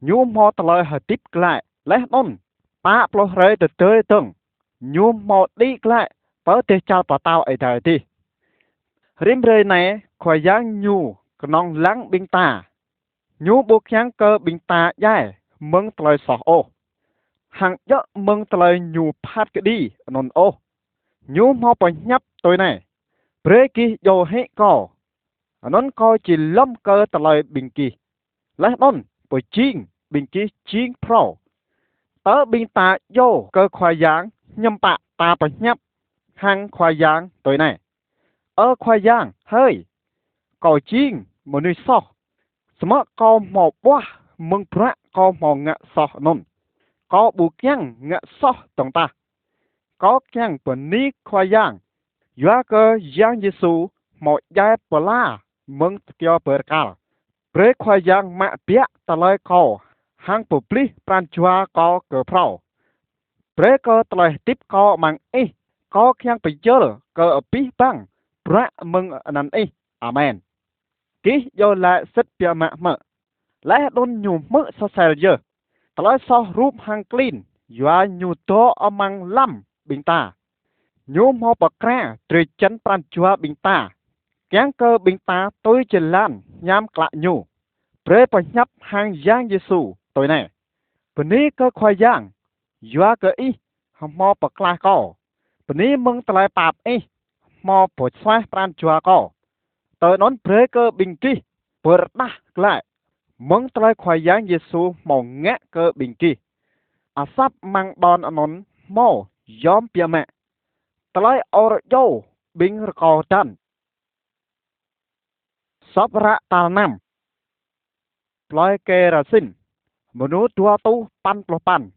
ñu hmâo tơlơi hơdip glaĭ, laih anŭn pă pluh hrơi tơdơi dơ̆ng, ñu hmâo đĭ glaĭ pơ dêh čar pơtao Ơi Adai adih. Rĭm hrơi anai Khua Yang ñu kơnơ̆ng lăng ƀing ta. Ñu ƀu kiăng kơ ƀing ta djai mơ̆ng tơlơi soh ôh, hăng djơ̆ mơ̆ng tơlơi ñu phat kơđi anŭn ôh. Ñu hmâo pơhiăp tui anai: Brơi gih djơ̆ hĭ kâo, anŭn kâo či lŏm kơ tơlơi ƀing gih, laih anŭn pơjing ƀing gih jing phrâo. Tơ ƀing ta djơ̆ kơ Khua Yang, hiư̆m pă ta pơhiăp hăng Khua Yang tui anai: Ơ Khua Yang hơi, kâo jing mơnuih soh, samơ̆ kâo hmâo ƀuah mơ̆ng bruă kâo hmâo ngă soh anŭn. kâo bu kiang ngă soh dŏng tah. Kâo kiang bơni Khua Yang, yua kơ Yang Yêsu hmâo djai pơala mơ̆ng kơyâo bơrkal. Brơi Khua Yang mă biă tơlơi kâo hăng pơplih pran jua kâo kơ phrâo. Brơi kơ tơlơi hơdip kâo amăng Ih, kâo kiang pơyơr kơ abih bang bruă mơ̆ng anăn Ih. Amen. Gih iâu laĭ sĭt biă mă hmư̆. Laih anŭn ñu hmư̆ sơsel yơh. Tơlơi soh rup hăng klin, yua ñu dŏ amăng lăm ƀing ta. Ñu hmâo pơkra drơi jăn pran jua ƀing ta, kiang kơ ƀing ta tui jơlan hiam klă ñu. Brơi pơhiăp hăng Yang Yêsu tui anai: Bơni kơ Khua Yang, yua kơ Ih hmâo pơklaih kâo. Bơni mơ̆ng tơlơi pap Ih hmâo pơsuaih pran jua kâo. Tui anŭn brơi kơ ƀing gih pơrơđah glaĭ mơ̆ng tơlơi Khua Yang Yêsu hmâo ngă kơ ƀing gih. Asăp amăng ƀon anŭn hmâo yom biă mă. Tơlơi ôr iâu ƀing rơkâo dăn. Sŏp hră tal năm. Plơi Kêrasin, mơnuih dua rơtuh păn pluh păn.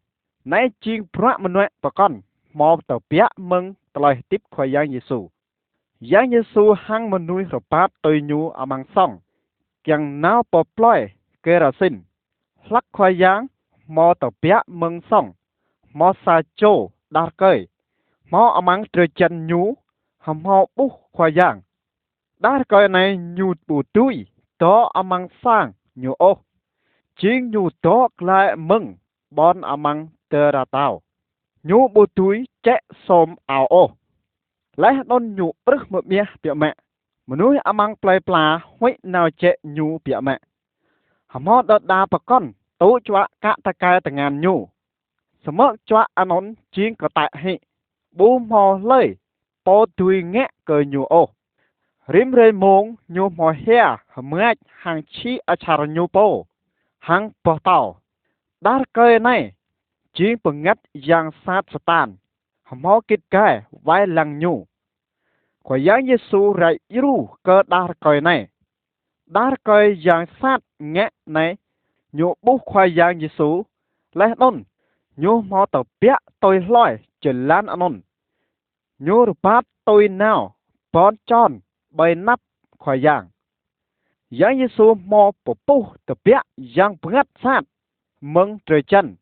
Anai jing bruă mơnuă pơkŏn hmâo tơbiă mơ̆ng tơlơi hơdip Khua Yang Yêsu. Yang Yêsu hăng mơnuih rơbat tui Ñu amăng sŏng, kiang nao pơ plơi Kêrasin. Hlăk Khua Yang hmâo tơbiă mơ̆ng sŏng, hmâo sa čô đah rơkơi, hmâo amăng drơi jăn ñu hmâo ƀuh Khua Yang. Đah rơkơi anai ñu ƀu dưi dŏ amăng sang ñu ôh, jing ñu dŏ glaĭ mơ̆ng ƀon amăng tơdra tao. Ñu ƀu dưi jĕ sôm ao ôh. Laih anŭn ñu ƀrưh mơmiah biă mă. Mơnuih amăng plơi pla huĭ nao jĕ ñu biă mă. Hmâo đơđa pơkŏn tŭ čuă kă tơkai tơngan ñu. Samơ̆ čuă anŭn jing kơtĕk hĭ, ƀu hmâo hlơi pô dưi ngă kơ ñu ôh. Rĭm hrơi mông ñu hmâo hia hơmưač hăng či ačar ñu pô hăng boh tâo. Đah rơkơi anai jing bơngăt yang sat Satan, hmâo git gai wai lăng ñu. Khua Yang Yêsu rai djru kơ đah rơkơi anai. Đah rơkơi yang sat ngă anai, ñu ƀuh Khua Yang Yêsu, laih anŭn ñu hmâo tơbiă tui hloi jơlan anŭn. Ñu rơbat tui nao ƀon čon ƀơi anăp Khua Yang. Yang Yêsu hmâo pơƀuh tơbiă yang bơngăt sat mơ̆ng drơi jăn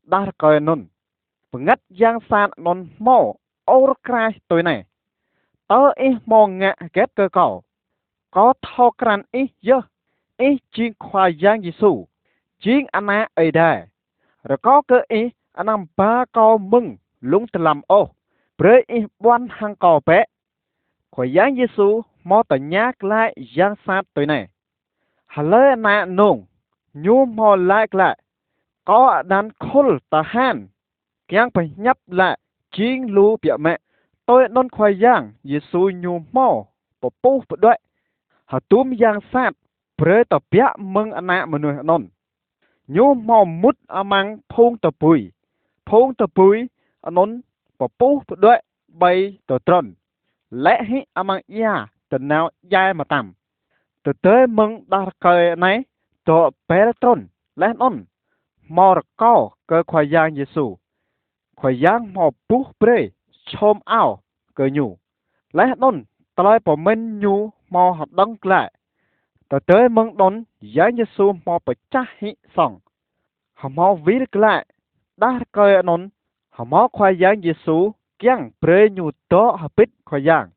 đah rơkơi anŭn. Bơngăt yang sat anŭn hmâo ur kraih tui anai: Tơ Ih hmâo ngă hơget kơ kâo? Kâo thâo krăn Ih yơh, Ih jing Khua Yang Yêsu, jing Ană Ơi Adai. Rơkâo kơ Ih anăm ba kâo mơ̆ng lông tơlăm ôh, brơi Ih ƀuăn hăng kâo bĕ. Khua Yang Yêsu hmâo tơña glaĭ yang sat tui anai: Hlơi ană nông? Ñu hmâo laĭ glaĭ: Kâo anăn khul tơhan, kiang pơhiăp laĭ jing lu biă mă. Tui anŭn Khua Yang Yêsu Ñu hmâo pơƀuh pơđuăi hơdôm yang sat brơi tơbiă mơ̆ng ană mơnuih anŭn. Ñu hmâo mŭt amăng phung tơpui. Phung tơpui anŭn pơƀuh pơđuăi ƀơi tơdron, lĕ hĭ amăng ia tơnao djai mơtam. Tơdơi mơ̆ng đah rơkơi anai dŏ bel trŭn laih anŭn hmâo rơkâo kơ Khua Yang Yêsu. Khua Yang hmâo buh brơi sôm ao kơ ñu. Laih anŭn tơlơi pơmĭn ñu hmâo hơđơ̆ng glaĭ. Tơdơi mơ̆ng anŭn Yang Yêsu hmâo pơčah hĭ sŏng, hmâo wir glaĭ. Đah rơkơi anŭn hmâo Khua Yang Yêsu kiang brơi ñu dŏ hơbĭt Khua Yang.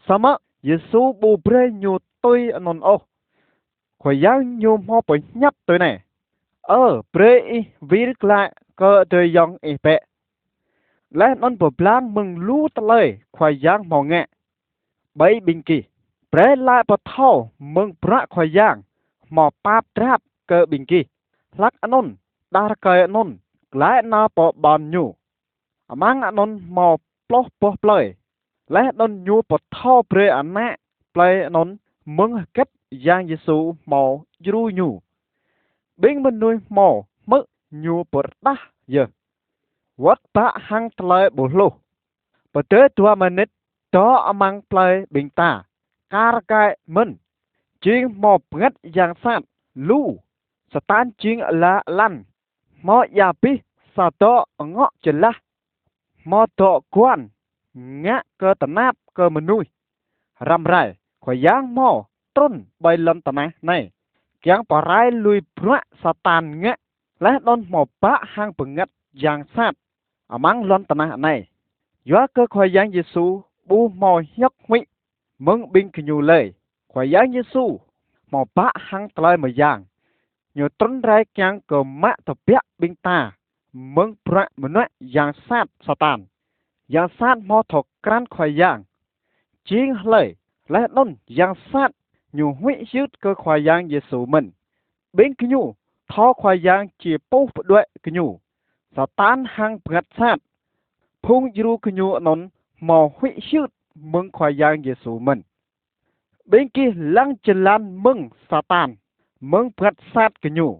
Samơ̆ Yêsu ƀu brơi ñu tui anŭn ôh. Khua Yang Ñu hmâo pơhiăp tui anai: Ơ, brơi ih wir glaĭ kơ adơi ayŏng ih bĕ. Laih anŭn pơblang mơ̆ng lu tơlơi Khua Yang hmâo ngă ƀơi ƀing gih, brơi laĭ pơthâo mơ̆ng bruă Khua Yang hmâo pap drap kơ ƀing gih. Hlăk anŭn đah rơkơi anŭn glaĭ nao pơ ƀon ñu. Amăng anŭn hmâo pluh boh plơi. Laih anŭn ñu pơthâo brơi ană plơi anŭn mơ̆ng hơget Yang Yêsu hmâo djru ñu. Ƀing mơnuih hmâo hmư̆ ñu pơrơđah yơh, wơ̆t bă hăng tơlơi ƀu hluh. Pơdơi dua mơnit dŏ amăng plơi ƀing ta kar kaĭ mơ̆n, jing hmâo bơngăt yang sat lu. Satan jing ala alăn, hmâo ia bih sa doh ngoh jơlah hmo doh guan ngă kơ tơnap kơ mơnuih răm rai, Khua Yang hmo trŭn ƀơi lŏn tơnah anai, kiăng pơrai lui bruă Satan ngă, laih anŭn hmo bă hăng bơngăt yang sat amăng lŏn tơnah anai. Yua kơ Khua Yang Yêsu ƀu hmo hiơk huĭ mơ̆ng ƀing gơñu lơi. Khua Yang Yêsu hmo bă hăng tơlơi mơyang. Ñu trŭn rai kiăng kơ mă tơbiă ƀing ta mơ̆ng bruă mơnuă yang sat Satan. Yang sat hmo thâo krăn Khua Yang jing hlơi, laih anŭn yang sat ñu huĭ hyưt kơ Khua Yang Yêsu mơ̆n. Ƀing gơñu thâo Khua Yang či pŭ pơđuaĭ gơñu. Satan hăng bơngăt sat, phung djru gơñu anŭn hmo huĭ hyưt mơ̆ng Khua Yang Yêsu mơ̆n. Ƀing gih lăng jơlan mơ̆ng Satan, mơ̆ng bơngăt sat gơñu.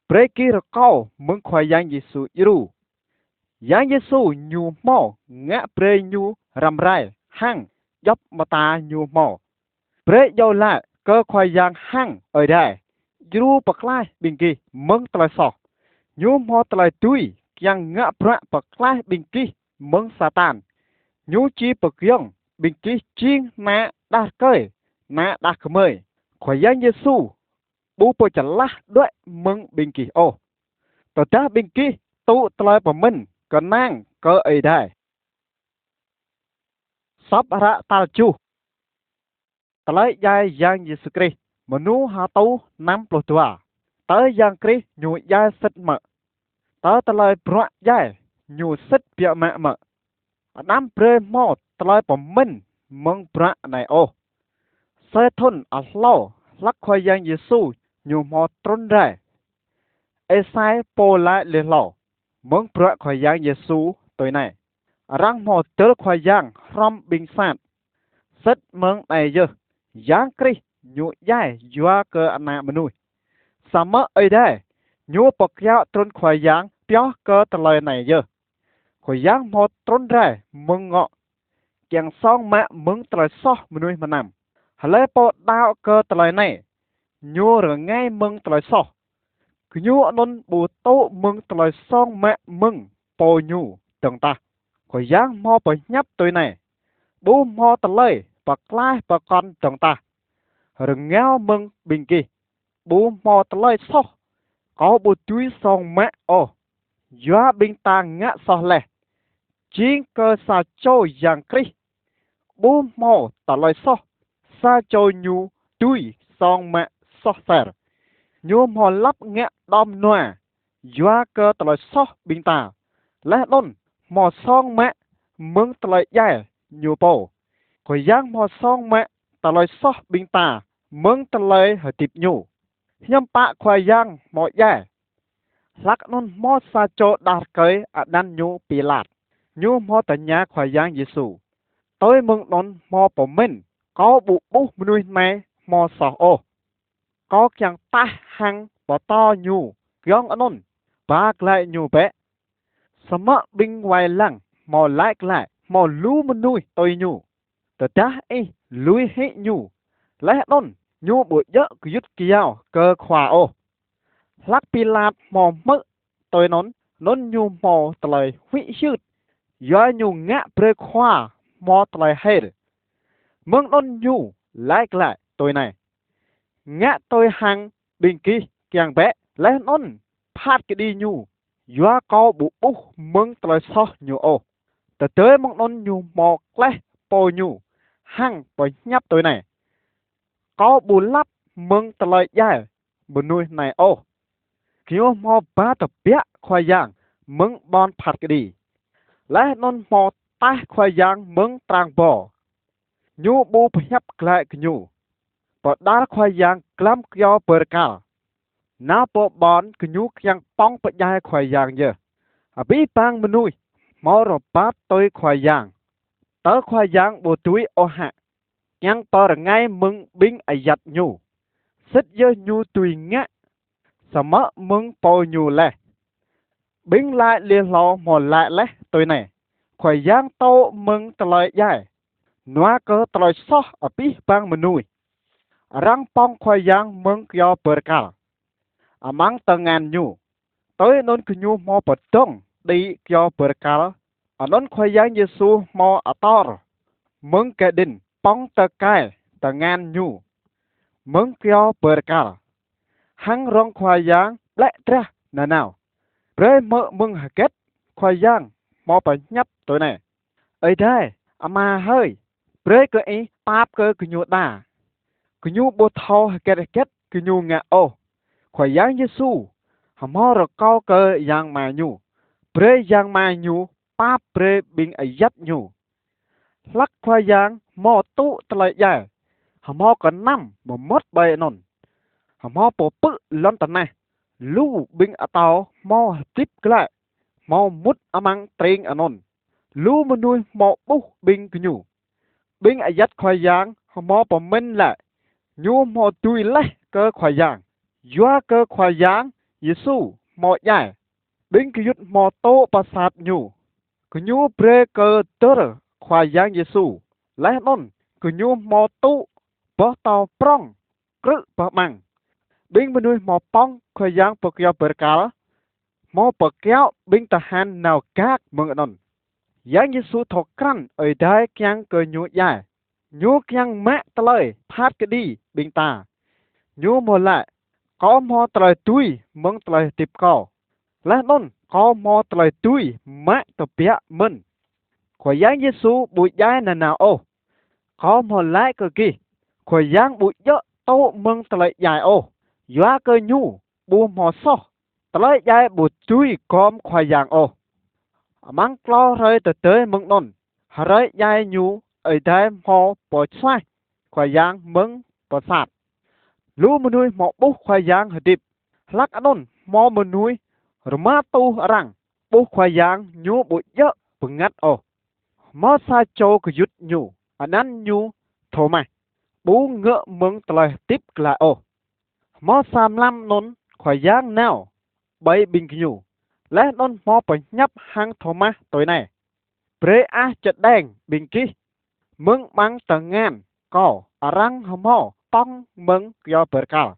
Brơi gih rơkâo mơ̆ng Khua Yang Yêsu djru. Yang Yêsu ñu hmo ngă brơi ñu răm rai hăng djŏp mơta ñu hmo. Brơi iâu laĭ kơ Khua Yang hăng Ơi Adai djru pơklaih ƀing gih mơ̆ng tơlơi soh. Ñu hmo tơlơi dui kiăng ngă bruă pơklaih ƀing gih mơ̆ng Satan. Ñu či pơgiŏng ƀing gih jing ană đah rơkơi, ană đah kơmơi. Khua Yang Yêsu ƀu pơčơlah đuaĭ mơ̆ng ƀing gih ôh, tơdah ƀing gih tŭ tơlơi pơmĭn kơnang kơ Ơi Adai. Sŏp hră tal tơjuh. Tơlơi djai Yang Yêsu Krist mơnu ha rơtuh năm pluh dua. Tơ Yang Krist ñu djai sĭt mơ̆? Tơ tơlơi bruă djai ñu sĭt biă mă mơ̆? Anăm brơi hmo tơlơi pơmĭn mơ̆ng bruă anai ôh. Sa thŭn a hlâo hlăk Khua Yang Yêsu ñu hmo trŭn rai, Êsai pô laĭ lui hlâo mơ̆ng bruă Khua Yang Yêsu tui anai: Arăng hmo dơ̆l Khua Yang hrŏm ƀing sat. Sĭt mơ̆ng anai yơh, Yang Krist ñu djai yua kơ ană mơnuih. Samơ̆ Ơi Adai ñu pơkiaŏ trŭn Khua Yang pioh kơ tơlơi anai yơh. Khua Yang hmo trŭn rai mơ̆ng ngŏ kiăng song mă mơ̆ng tơlơi soh mơnuih mơnam. Hlơi pô đaŏ kơ tơlơi anai, ñu rơngai mơ̆ng tơlơi soh. Gơñu anŭn ƀu tŭ mơ̆ng tơlơi song mă mơ̆ng pô ñu dơ̆ng tah. Khua Yang hmo pơhiăp tui anai: Ƀu hmo tơlơi pơklaih pơkŏn dơ̆ng tah. Rơngiao mơ̆ng ƀing gih, ƀu hmo tơlơi soh kâo ƀu dưi song mă ôh. Yua ƀing ta ngă soh laih, jing kơ sa čô Yang Krist ƀu hmo tơlơi soh, sa čô ñu dưi song mă soh ser. Ñu hmo lăp ngă đom nua yua kơ tơlơi soh ƀing ta, laih anŭn hmo song mă mơ̆ng tơlơi djai ñu pô. Khua Yang hmo song mă tơlơi soh ƀing ta mơ̆ng tơlơi hơdip ñu. Hiư̆m pă Khua Yang hmo djai? Hlăk anŭn hmo sa čô đah rơkơi anăn ñu Pilat. Ñu hmo tơña Khua Yang Yêsu: Tui mơ̆ng anŭn hmo pơmĭn kâo ƀu ƀuh mơnuih anai hmo soh ôh. Kâo kiăng taih hăng pơtô ñu giŏng anŭn ba glaĭ ñu bĕ. Samơ̆ ƀing wai lăng hmo laĭ glaĭ hmo lu mơnuih tui ñu: Tơdah ih lui hĭ ñu, laih anŭn ñu ƀu djơ̆ gơyut kơyâo kơ khua ôh. Hlăk Pilat hmo hmư̆ tui anŭn, anŭn ñu hmo tơlơi huĭ hyưt, yua ñu ngă brơi khua hmo tơlơi hil. Mơ̆ng anŭn ñu laĭ glaĭ tui anai: Ngă tui hăng ƀing gih kiăng bĕ, laih anŭn phat kơđi ñu, yua kâo ƀu ƀuh mơ̆ng tơlơi soh ñu ôh. Tơdơi mơ̆ng anŭn ñu hmo klaih pô ñu hăng pơhiăp tui anai: Kâo ƀu lăp mơ̆ng tơlơi djai mơnuih anai ôh. Gơñu hmo ba tơbiă Khua Yang mơ̆ng ƀon phat kơđi, laih anŭn hmo taih Khua Yang mơ̆ng trang bô. Ñu ƀu pơhiăp glaĭ gơñu, pơđar Khua Yang glăm kyâo bơrkal. Nao pơ ƀon gơñu kiăng pŏng pơdjai Khua Yang yơh. Abih bang mơnuih hmo rơbat tui Khua Yang, tơ Khua Yang ƀu dưi ôh hă, kiăng pơrơngai mơ̆ng ƀing ayăt ñu. Sĭt yơh ñu dưi ngă, samơ̆ mơ̆ng pô ñu laih. Ƀing laĭ lui hlâo hmo laĭ laih tui anai: Khua Yang tŭ mơ̆ng tơlơi djai, nua kơ tơlơi soh abih bang mơnuih. Arăng pŏng Khua Yang mơ̆ng kyâo bơrkal. Amăng tơngan ñu Tui anŭn gơñu hmâo pơdŏng đĭ kơyâo bơrkal, anŭn Khua Yang Yêsu hmâo ator mơ̆ng kơđin pŏng tơkai tơngan ñu mơ̆ng kơyâo bơrkal, hăng rŏng Khua Yang ƀlĕ drah nanao. Brơi hmư̆ mơ̆ng hơget Khua Yang hmâo pơhiăp tui anai: Ơi Adai, Ama hơi, brơi kơ Ih pap kơ gơñu đa. Gơñu ƀu thâo hơget hơget gơñu ngă ôh. Khua Yang Yêsu hmâo rơkâo kơ yang ma ñu, brơi yang ma ñu pap brơi ƀing ayăt ñu. Hlak Khua Yang hmâo tŭ tơlơi djai, hmâo kơnăm mơmŏt ƀơi anŭn, hmâo pơpư̆ lŏn tơnah, lu ƀing atâo hmâo hơdip glăi, hmâo mŭt amăng tring anŭn. Lu mơnuih hmâo ƀuh ƀing gơñu. Ƀing ayăt Khua Yang hmâo pơmĭn laĭ: Ñu hmâo dui laih kơ Khua Yang, yua kơ Khua Yang Yêsu hmâo djai. Ƀing gơyut hmâo tŭ pơsat ñu. Gơñu brơi kơ dơr Khua Yang Yêsu, laih anŭn gơñu hmâo tŭ boh tâo prŏng krư̆ boh amăng. Ƀing mơnuih hmâo pŏng Khua Yang pơ kơyâo bơrkal hmâo pơkiaŏ ƀing tơhan nao gak mơ̆ng anŭn. Yang Yêsu thâo krăn Ơi Adai kiăng kơ ñu djai. Ñu kiăng mă tơlơi phat kơđi ƀing ta. Ñu hmâo laĭ: Kâo hmâo tơlơi dui mơ̆ng tơlơi hơdip kâo, laih anŭn kâo hmâo tơlơi dui mă tơbiă mơ̆n. Khua Yang Yêsu ƀu djai nanao ôh. Kâo hmâo laĭ kơ gih, Khua Yang ƀu djơ̆ tŭ mơ̆ng tơlơi djai ôh, yua kơ Ñu ƀu hmâo soh. Tơlơi djai ƀu dui gŏm Khua Yang ôh. Amăng klâo hrơi tơdơi mơ̆ng anŭn, hrơi djai Ñu, Ơi Adai hmâo pơsuaih Khua Yang mơ̆ng pơsat. Lu mơnuih hmâo ƀuh Khua Yang hơdip. Hlak anŭn hmâo mơnuih rơma rơtuh arăng ƀuh Khua Yang Ñu ƀu djơ̆ bơngăt ôh. Hmâo sa čô gơyut Ñu, anăn ñu Thômas, ƀu ngă mơ̆ng tơlơi hơdip glăi ôh. Hmâo sa mlam anŭn Khua Yang nao ƀơi ƀing gơñu, laih anŭn hmâo pơhiăp hăng Thômas tui anai: Brơi ah čơđeng ƀing gih mơ̆ng amăng tơngan Kâo arăng hmâo pŏng mơ̆ng kơyâo bơrkal,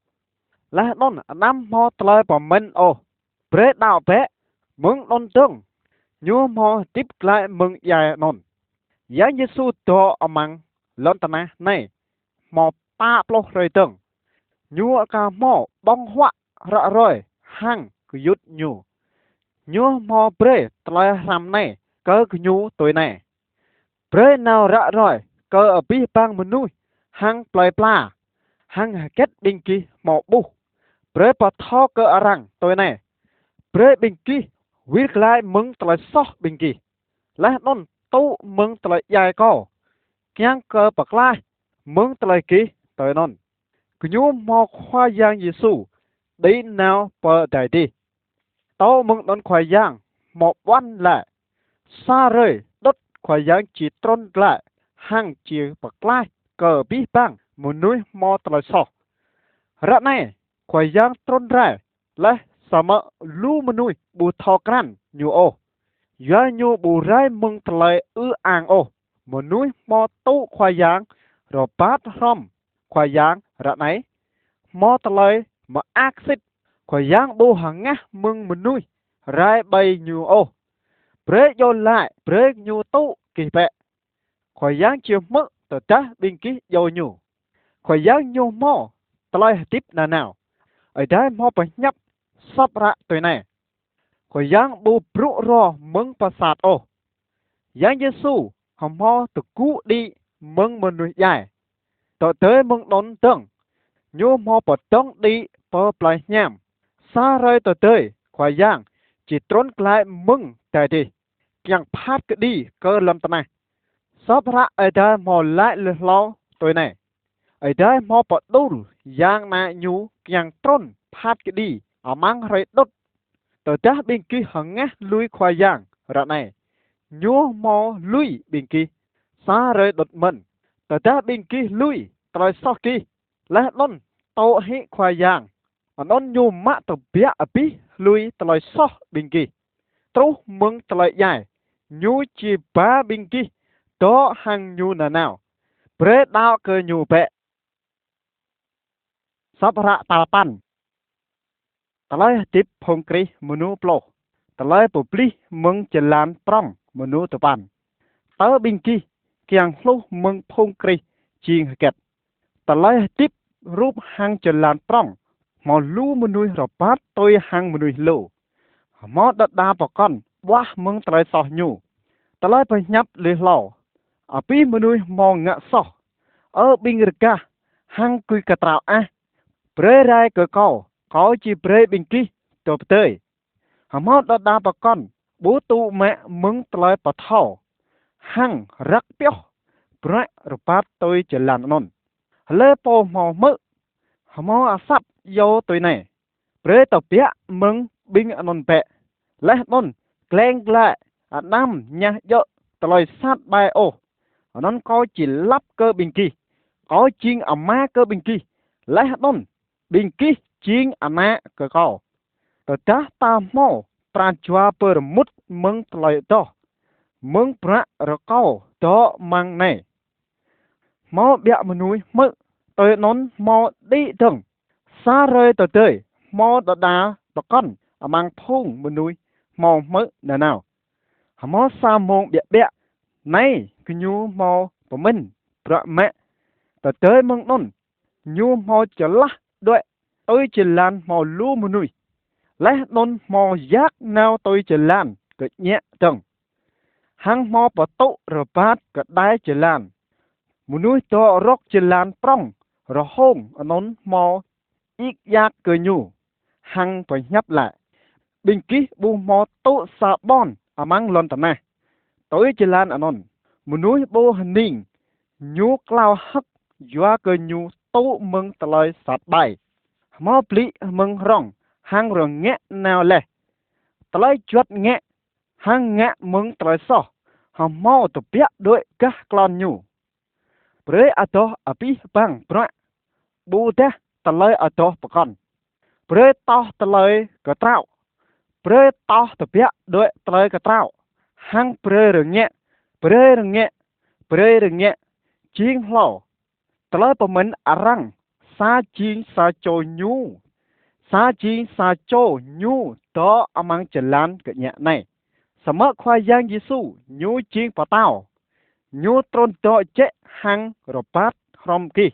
laih anŭn anăm hmâo tơlơi pơmĭn ôh. Brơi đaŏ bĕ, mơ̆ng anŭn dơ̆ng ñu hmâo hơdip glăi mơ̆ng djai anŭn. Yang Yêsu dŏ amăng lŏn tơnah anai hmâo pă pluh hrơi dơ̆ng. Ñu aka hmâo ƀơ̆ng huă ră ruai hăng gơyut Ñu. Ñu hmâo brơi tơlơi hrăm anai kơ gơñu tui anai: Brơi nao ră ruai kơ abih bang mơnuih hăng plơi pla, hăng hơget ƀing gih hmâo ƀuh, brơi pơthâo kơ arăng tui anai. Brơi ƀing gih wir glăi mơ̆ng tơlơi soh ƀing gih, laih anŭn tŭ mơ̆ng tơlơi djai Kâo, kiăng kơ pơklaih mơ̆ng tơlơi gih tui anŭn. Gơñu hmâo Khua Yang Yêsu đĭ nao pơ adai adih. Tơl mơ̆ng anŭn Khua Yang hmâo ƀuăn laĭ: Sa hrơi đŭt Khua Yang či trŭn glăi hăng či pơklaih kơ abih bang mơnuih hmâo tơlơi soh. Ră anai Khua Yang trŭn rai laih, samơ̆ lu mơnuih ƀu thâo krăn Ñu ôh, yua Ñu ƀu rai mơ̆ng tơlơi ư-ang ôh. Mơnuih hmâo tŭ Khua Yang, rơbat hrŏm Khua Yang ră anai, hmâo tơlơi mơak sĭt. Khua Yang ƀu hơngah mơ̆ng mơnuih rai ƀơi Ñu ôh. Brơi iâu laĭ, brơi Ñu tŭ gih bĕ. Khua Yang či hmư̆ tơdah ƀing gih iâu Ñu. Khua Yang Ñu hmâo tơlơi hơdip nanao. Ơi Adai hmâo pơhiăp sop ră tui anai: Khua Yang ƀu brŭ ro mơ̆ng pơsat ôh. Yang Yêsu hmâo tơgŭ đĭ mơ̆ng mơnuih djai. Tơdơi mơ̆ng anŭn dơ̆ng, Ñu hmâo pơdơ̆ng đĭ pơ plei hiam. Sa hrơi tơdơi Khua Yang či trŭn glăi mơ̆ng adai adih, kiăng phat kơđi kơ lŏn tơnah. Sop ră Ơi Adai hmâo laĭ lui hlâo tui anai: Ơi Adai hmâo pơđur Yang Ană Ñu kiăng trŭn phat kơđi amăng hrơi đŭt. Tơdah ƀing gih hơngah lui Khua Yang ră anai, Ñu hmâo lui ƀing gih sa hrơi đŭt mơ̆n. Tơdah ƀing gih lui tơlơi soh gih, laih anŭn tŭ hĭ Khua Yang, anŭn Ñu mă tơbiă abih lui tơlơi soh ƀing gih. Truh mơ̆ng tơlơi djai, Ñu či ba ƀing gih dŏ hăng Ñu nanao. Brơi đaŏ kơ Ñu bĕ. Sop ră tal păn. Tơlơi hơdip phung Krist mơnu ploh. Tơlơi pơblih mơ̆ng jơlan prŏng mơnu tơpăn. Tơ ƀing gih kiăng hluh mơ̆ng phung Krist jing hơget? Tơlơi hơdip rup hăng jơlan prŏng, hmâo lu mơnuih rơbat tui hăng mơnuih lu. Hmâo đơđa pơkŏn ƀuah mơ̆ng tơlơi soh ñu. Tơlơi pơhiăp lui hlâo: Abih mơnuih hmâo ngă soh. Ơ ƀing rơgah hăng gui kơtrâo ah, brơi rai kơ Kâo, Kâo či brơi ƀing gih dŏ pơdơi. Hmâo đơđa pơkŏn ƀu tŭ mă mơ̆ng tơlơi pơthâo hăng răk pioh bruă rơbat tui jơlan anŭn. Hlơi pô hmâo hmư̆, hmâo asăp iâu tui anai: Brơi tơbiă mơ̆ng ƀing anŭn bĕ. Laih anŭn gleng glaĭ anăm ñah djơ̆ tơlơi sat ƀai ôh. Anŭn Kâo či lăp kơ ƀing gih: Kâo jing Ama kơ ƀing gih, laih anŭn ƀing gih jing ană kơ Kâo. Tơdah ta hmâo pran jua pơrơmŭt mơ̆ng tơlơi adoh, mơ̆ng bruă rơkâo dŏ amăng anai, hmâo ƀiă mơnuih hmư̆, tui anŭn hmâo đĭ dơ̆ng. Sa hrơi tơdơi hmâo đơđa pơkŏn amăng phung mơnuih hmâo hmư̆ nanao. Hmâo sa mông ƀiă ƀiă, anai gơñu hmâo pơmĭn bruă mă. Tơdơi mơ̆ng anŭn, ñu hmâo čơlah đuaĭ tui jơlan hmâo lu mơnuih. Laih anŭn hmâo yak nao tui jơlan kơñĕ dơ̆ng, hăng hmâo pơtŭ rơbat kơđai jơlan. Mơnuih dŏ rŏk jơlan prŏng rơhông anŭn hmâo ik yak kơ ñu, hăng pơhiăp laĭ: Ƀing gih ƀu hmâo tŭ sa ƀon amăng lŏn tơnah tui jơlan anŭn. Mơnuih ƀu hơning, ñu klao hơ̆k yua kơ ñu tŭ mơ̆ng tơlơi sat ƀai. Hmâo blĭ mơ̆ng rŏng hăng rơngiă nao laih. Tơlơi juăt ngă hăng ngă mơ̆ng tơlơi soh hmâo tơbiă đuaĭ gah klon ñu. Brơi adoh abih bang bruă, ƀôdah tơlơi adoh pơkŏn. Brơi toh tơlơi kơtrâo. Brơi toh tơbiă đuaĭ tơlơi kơtrâo, hăng brơi rơngiă, brơi rơngiă, brơi rơngiă. Jing hlâo, tơlơi pơmĭn arăng sa jing sa čô ñu, sa jing sa čô ñu dŏ amăng jơlan kơñĕ anai. Samơ̆ Khua Yang Yêsu ñu jing pơtao, ñu trŭn dŏ jĕ hăng rơbat hrŏm gih.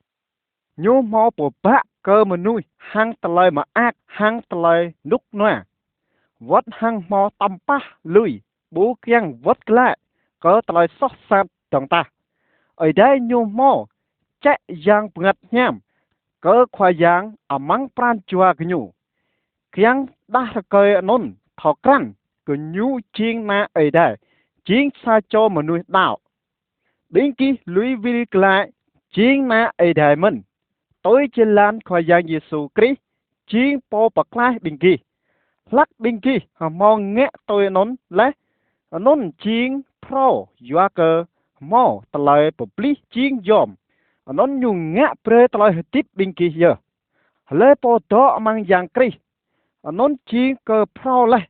Ñu hmâo pơbă kơ mơnuih hăng tơlơi mơak hăng tơlơi rơnŭk rơnua, wơ̆t hăng hmâo tơmpah lui ƀu kiăng wơ̆t glaĭ kơ tơlơi soh sat dơ̆ng tah. Ơi Adai ñu hmâo čĕ Yang Bơngăt Hiam kơ Khua Yang amăng pran jua gơñu, kiăng đah rơkơi anŭn thâo krăn kơ ñu jing ană Ơi Adai, jing sa čô mơnuih đaŏ. Ƀing gih lui wil glaĭ jing ană Ơi Adai mơ̆n tui jơlan Khua Yang Yêsu Krist jing Pô pơklaih ƀing gih. Hlak ƀing gih hmâo ngă tui anŭn laih, anŭn jing phrâo yua kơ hmâo tơlơi pơblih jing yom. Anŭn ñu ngă brơi tơlơi hơdip ƀing gih yơh. Hlơi pô dŏ amăng Yang Krist, anŭn jing kơ phrâo laih.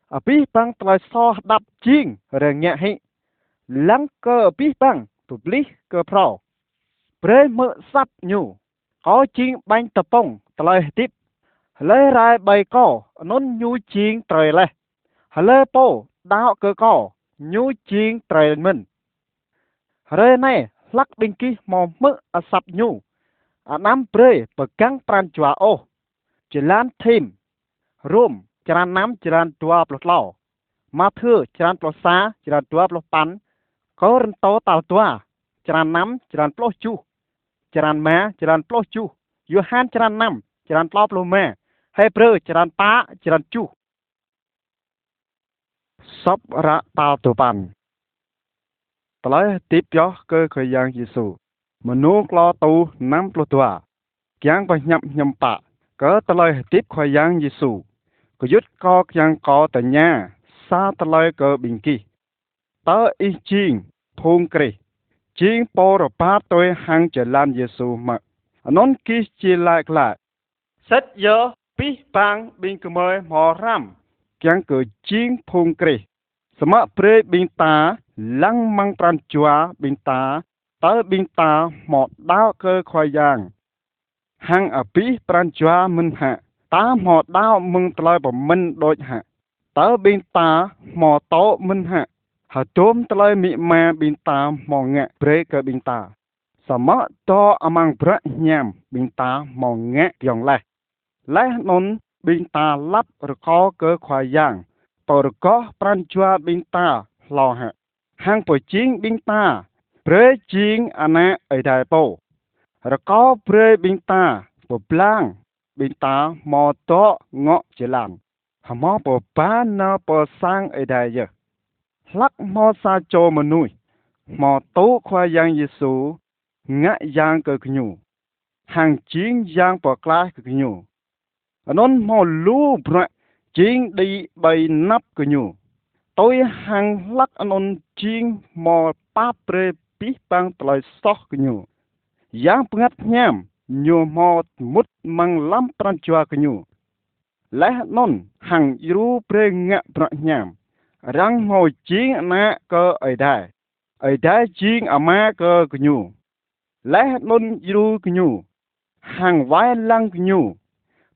Abih bang tơlơi soh hơđăp jing rơngiă hĭ, lăng kơ abih bang pơblih kơ phrâo. Brơi hmư̆ asăp ñu: Kâo jing ƀañ tơpŭng tơlơi hơdip. Hlơi rai ƀơi Kâo, anŭn ñu jing trơi laih. Hlơi pô đaŏ kơ Kâo, ñu jing trơi mơ̆n. Hrơi anai, hlak ƀing gih hmâo hmư̆ asăp ñu, anăm brơi pơgang pran jua ôh. Jơlan Thim, Rôm, črăn năm, črăn dua pluh klâo. Mathiơ, črăn pluh sa, črăn dua pluh păn. Kôrintô tal dua, črăn năm, črăn pluh tơjuh, črăn rơma, črăn pluh tơjuh. Yôhan, črăn năm, črăn klâo pluh rơma. Hêbrơ, črăn pă, črăn tơjuh. Sŏp ră tal duapăn. Tơlơi hơdip pioh kơ Khua Yang Yêsu. Mơnu klâo tuh năm pluh dua. Kiăng pơhiăp hiư̆m pă kơ tơlơi hơdip Khua Yang Yêsu, gơyut kâo kiăng kâo tơña sa tơlơi kơ ƀing gih. Tơ ih jing phung Krist, jing pô rơbat tui hăng jơlan Yêsu mơ̆? Anŭn gih či laĭ glaĭ: Sĭt yơh, abih bang ƀing gơmơi hmâo hrăm kiăng kơ jing phung Krist. Samơ̆ brơi ƀing ta lăng mơ̆ng pran jua ƀing ta, tơ ƀing ta hmâo đaŏ kơ Khua Yang hăng abih pran jua mơ̆n hă? Ta hmo đaŏ mơ̆ng tơlơi pơmĭn đôč hă? Tơ ƀing ta hmo tŏ mĭn hă hơdôm tơlơi amĭ ama ƀing ta hmo ngă brơi kơ ƀing ta? Samơ̆ dŏ amăng bruă hiam ƀing ta hmo ngă giŏng laih. Laih anŭn ƀing ta lăp rơkâo kơ Khua Yang pơrơgoh pran jua ƀing ta hlâo hă? Hăng pơjing ƀing ta brơi jing ană Ơi Adai pô. Rơkâo brơi ƀing ta pơblang ƀing ta hmo dŏ ngŏ jơlan hmâo pơba nao pơ sang Ơi Adai yơh. Hlăk hmâo sa čô mơnuih hmâo tŭ Khua Yang Yêsu ngă Yang kơ gơñu hăng jing Yang pơklaih kơ gơñu. Anŭn hmâo lu bruă jing đĭ ƀơi anăp gơñu. Tui hăng hlăk anŭn jing hmâo pap brơi abih bang tơlơi soh gơñu. Yang Bơngăt Hiam Ñu hmâo mŭt amăng lăm pran jua gơñu. Laih anŭn hăng djru brơi ngă bruă hiam, arăng hmâo jing ană kơ Ơi Adai. Ơi Adai jing Ama kơ gơñu. Laih anŭn djru gơñu hăng wai lăng gơñu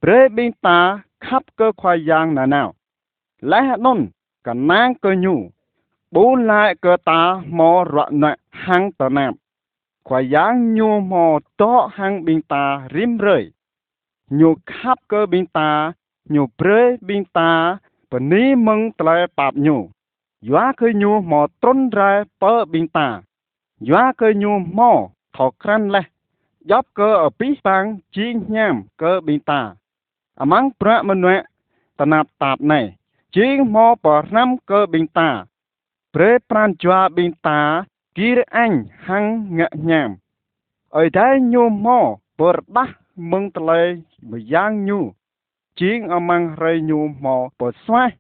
brơi ƀing ta khăp kơ Khua Yang nanao. Laih anŭn kơnang kơ Ñu ƀu laĭ kơ ta hmâo ruă nuă hăng tơnap. Khua Yang Ñu hmâo dŏ hăng ƀing ta rĭm hrơi. Ñu khăp kơ ƀing ta, Ñu brơi ƀing ta bơni mơ̆ng tơlơi pap Ñu. Yua kơ Ñu hmâo trŭn rai pơ ƀing ta. Yua kơ Ñu hmâo thâo krăn laih djŏp kơ abih bang jing hiam kơ ƀing ta. Amăng bruă mơnuă tơnap tap anai, jing hmâo pơhrăm kơ ƀing ta, brơi pran jua ƀing ta gir añ hăng ngă hiam. Ơi Adai Ñu hmâo pơrơđah mơ̆ng tơlơi mơyang Ñu, jing amăng hrơi Ñu hmâo pơsuaih.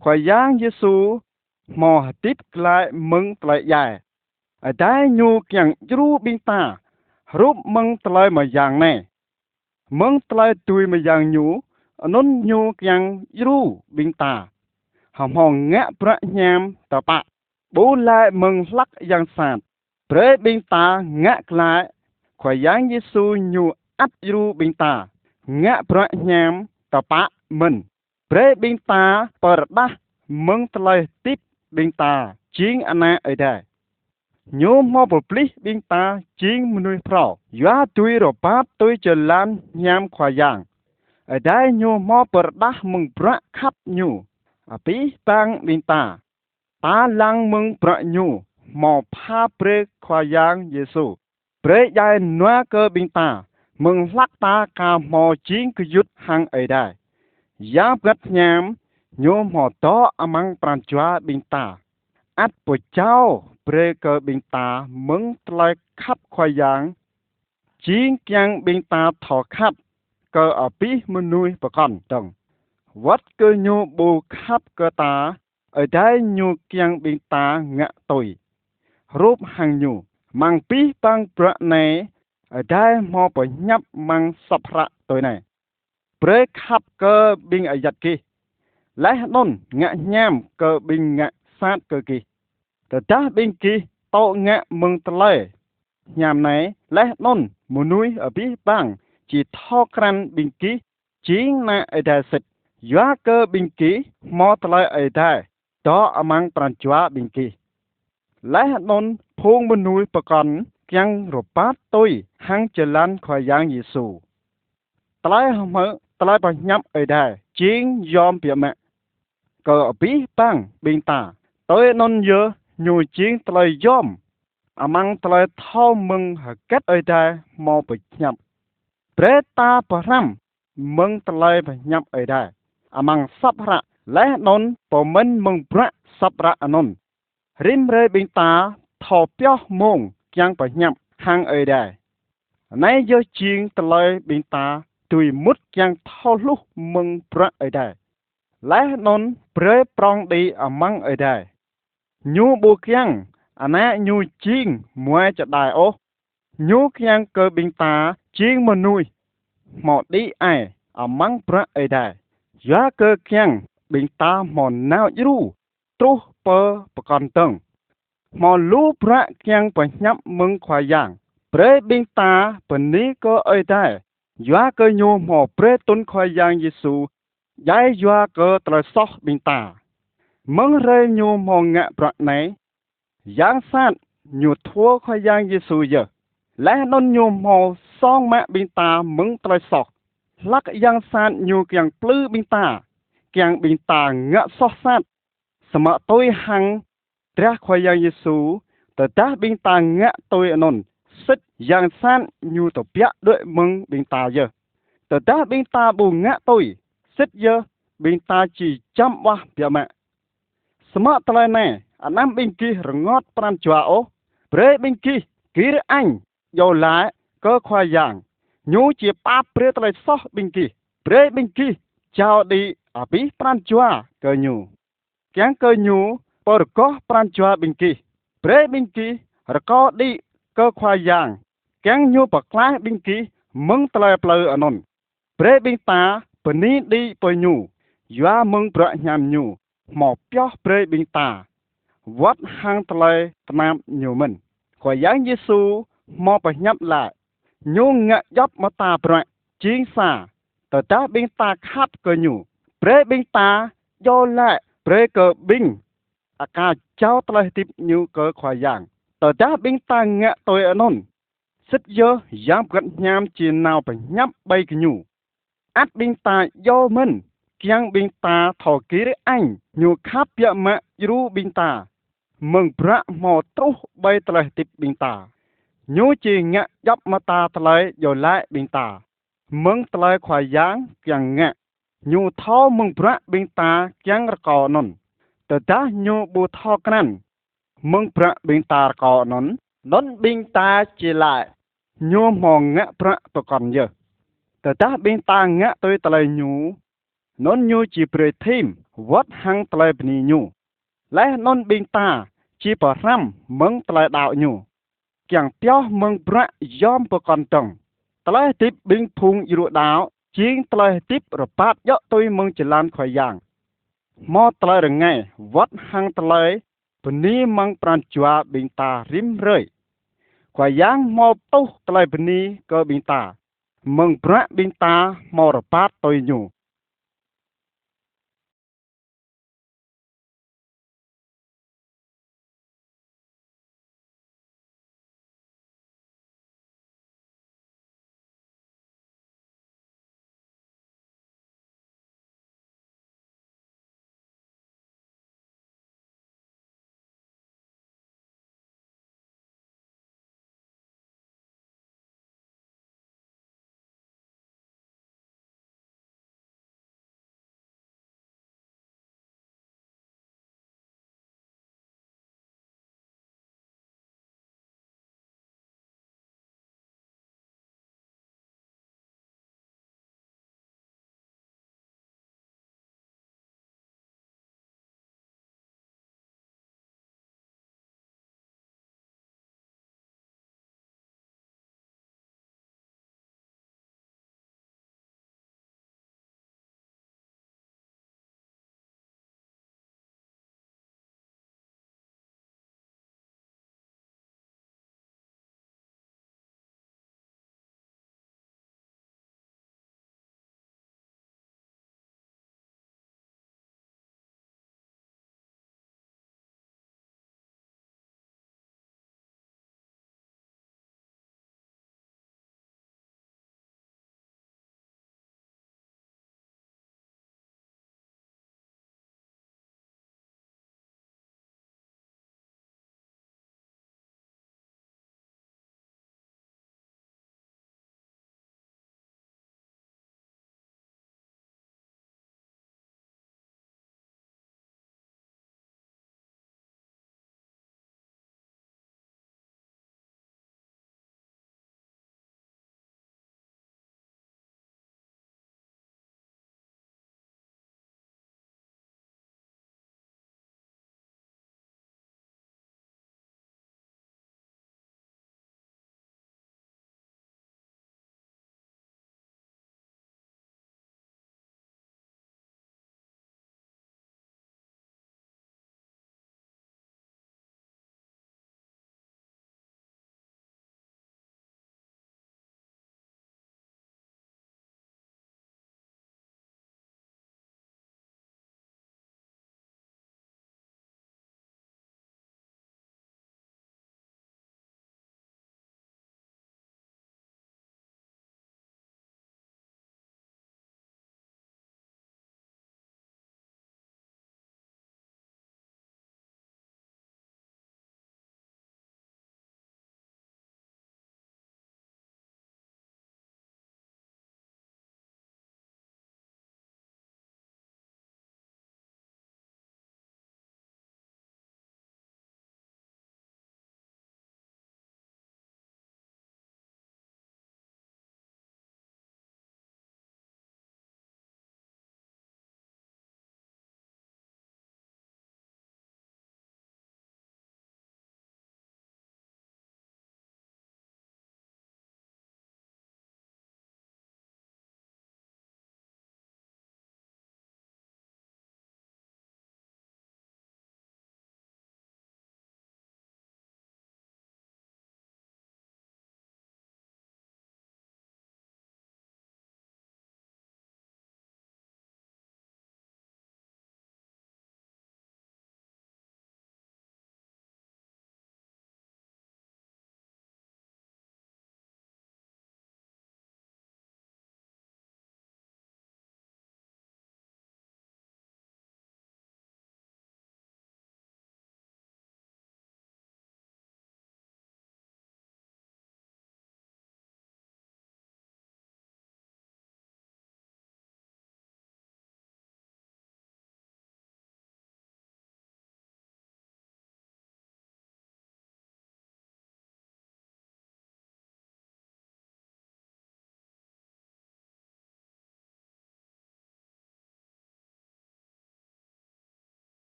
Khua Yang Yêsu hmâo hơdip glaĭ mơ̆ng tơlơi djai. Ơi Adai Ñu kiăng djru ƀing ta hrup mơ̆ng tơlơi mơyang anai. Mơ̆ng tơlơi dưi mơyang Ñu, anŭn Ñu kiăng djru ƀing ta hmâo ngă bruă hiam tơpă, ƀu laĭ mơ̆ng hlăk yang sat. Brơi ƀing ta ngă glaĭ. Khua Yang Yêsu Ñu ăt djru ƀing ta ngă bruă hiam tơpă mơ̆n. Brơi ƀing ta pơrơđah mơ̆ng tơlơi hơdip ƀing ta jing ană Ơi Adai. Ñu hmâo pơplih ƀing ta jing mơnuih phrâo yua dưi rơbat tui jơlan hiam Khua Yang. Ơi Adai Ñu hmâo pơrơđah mơ̆ng bruă khăp Ñu abih bang ƀing ta. Ta lăng mơ̆ng bruă Ñu hmâo pha brơi Khua Yang Yêsu brơi djai nua kơ ƀing ta, mơ̆ng hlăk ta ka hmâo jing gơyut hăng Ơi Adai. Yang Bơngăt Hiam Ñu hmâo dŏ amăng pran jua ƀing ta, ăt pơjao brơi kơ ƀing ta mơ̆ng tơlơi khăp Khua Yang, jing kiăng ƀing ta thâo khăp kơ abih mơnuih pơkŏn dơ̆ng. Wơ̆t kơ ñu ƀu khăp kơ ta, Ơi Adai Ñu kiăng ƀing ta ngă tui hrup hăng Ñu. Amăng abih bang bruă anai, Ơi Adai hmâo pơhiăp amăng Sŏp Hră tui anai: Brơi khăp kơ ƀing ayăt gih, laih anŭn ngă hiam kơ ƀing ngă sat kơ gih. Tơdah ƀing gih tŏ ngă mơ̆ng tơlơi hiam anai, laih anŭn mơnuih abih bang či thâo krăn ƀing gih jing ană Ơi Adai sĭt, yua kơ ƀing gih hmâo tơlơi Ơi Adai dŏ amăng pran jua ƀing gih. Laih anŭn phung mơnuih pơkŏn kiăng rơbat tui hăng jơlan Khua Yang Yêsu. Tơlơi hơmư̆ tơlơi pơhiăp Ơi Adai jing yom biă mă kơ abih bang ƀing ta. Tui anŭn yơh ñu jing tơlơi yom amăng tơlơi thâo mơ̆ng hơget Ơi Adai hmâo pơhiăp. Brơi ta pơhrăm mơ̆ng tơlơi pơhiăp Ơi Adai amăng Sŏp Hră, laih anŭn pơmĭn mơ̆ng bruă Sŏp Hră anŭn. Rĭm hrơi ƀing ta thâo pioh mông kiăng pơhiăp hăng Ơi Adai. Anai yơh jing tơlơi ƀing ta dưi mŭt kiăng thâo hluh mơ̆ng bruă Ơi Adai. Laih anŭn brơi prŏng đĭ amăng Ơi Adai. Ñu ƀu kiăng ană Ñu jing muai čơđai ôh. Ñu kiăng kơ ƀing ta jing mơnuih hmâo đĭ ai amăng bruă Ơi Adai, yua kơ kiăng ƀing ta hmâo nao djru truh pơ pơkŏn dơ̆ng. Hmâo lu bruă kiăng pơhiăp mơ̆ng Khua Yang. Brơi ƀing ta bơni kơ Ơi Adai yua kơ ñu hmâo brơi tŭn Khua Yang Yêsu djai yua kơ tơlơi soh ƀing ta. Mơ̆ng hrơi ñu hmâo ngă bruă anai, yang sat ñu thua Khua Yang Yêsu yơh, laih anŭn ñu hmâo song mă ƀing ta mơ̆ng tơlơi soh. Hlăk yang sat ñu kiăng plư ƀing ta, kiăng ƀing ta ngă soh sat. Samơ̆ tui hăng drah Khua Yang Yêsu, tơdah ƀing ta ngă tui anŭn, sĭt yang sat ñu tơbiă đuaĭ mơ̆ng ƀing ta yơh. Tơdah ƀing ta ƀu ngă tui, sĭt yơh ƀing ta či čăm ƀuah biă mă. Samơ̆ tơlơi anai, anăm ƀing gih rơngot pran jua ôh, brơi ƀing gih gir añ, iâu laĭ kơ Khua Yang, ñu či pap brơi tơlơi soh ƀing gih. Brơi ƀing gih jao đĭ abih pran jua kơ ñu, kiăng kơ ñu pơrơgoh pran jua ƀing gih. Brơi ƀing gih rơkâo đĭ kơ Khua Yang, kiăng ñu pơklaih ƀing gih mơ̆ng tơlơi plư anŭn. Brơi ƀing ta bơni đĭ pơ ñu, yua mơ̆ng bruă hiam ñu hmâo pioh brơi ƀing ta wơ̆t hăng tơlơi tơnap ñu mơ̆n. Khua Yang Yêsu hmâo pơhiăp laĭ, ñu ngă djŏp mơta bruă jing sa, tơdah ƀing ta khăp kơ ñu. Brơi ƀing ta iâu laĭ brơi kơ ƀing aka jao tơlơi hơdip ñu kơ Khua Yang. Tơdah ƀing ta ngă tui anŭn, sĭt yơh Yang Bơngăt Hiam či nao pơhiăp ƀơi gơñu. Ăt ƀing ta iâu mơ̆n, kiăng ƀing ta thâo gir añ ñu khăp biă mă djru ƀing ta mơ̆ng bruă hmâo truh ƀơi tơlơi hơdip ƀing ta. Ñu či ngă djŏp mơta tơlơi iâu laĭ ƀing ta mơ̆ng tơlơi Khua Yang kiăng ngă. Ñu thâo mơ̆ng bruă ƀing ta kiăng rơkâo anŭn. Tơdah ñu ƀu thâo krăn mơ̆ng bruă ƀing ta rơkâo anŭn, anŭn ƀing ta či laĭ ñu hmâo ngă bruă pơkŏn yơh. Tơdah ƀing ta ngă tui tơlơi ñu, anŭn ñu či brơi thim wơ̆t hăng tơlơi bơni ñu. Laih anŭn ƀing ta či pơhrăm mơ̆ng tơlơi đaŏ ñu, kiăng pioh mơ̆ng bruă yom pơkŏn dơ̆ng. Tơlơi hơdip ƀing phung djru đaŏ jing tơlơi hơdip rơbat djơ̆ tui mơ̆ng jơlan Khua Yang, hmâo tơlơi rơngai wơ̆t hăng tơlơi bơni mơ̆ng pran jua ƀing ta rĭm hrơi. Khua Yang hmâo tuh tơlơi bơni kơ ƀing ta mơ̆ng bruă ƀing ta hmâo rơbat tui ñu.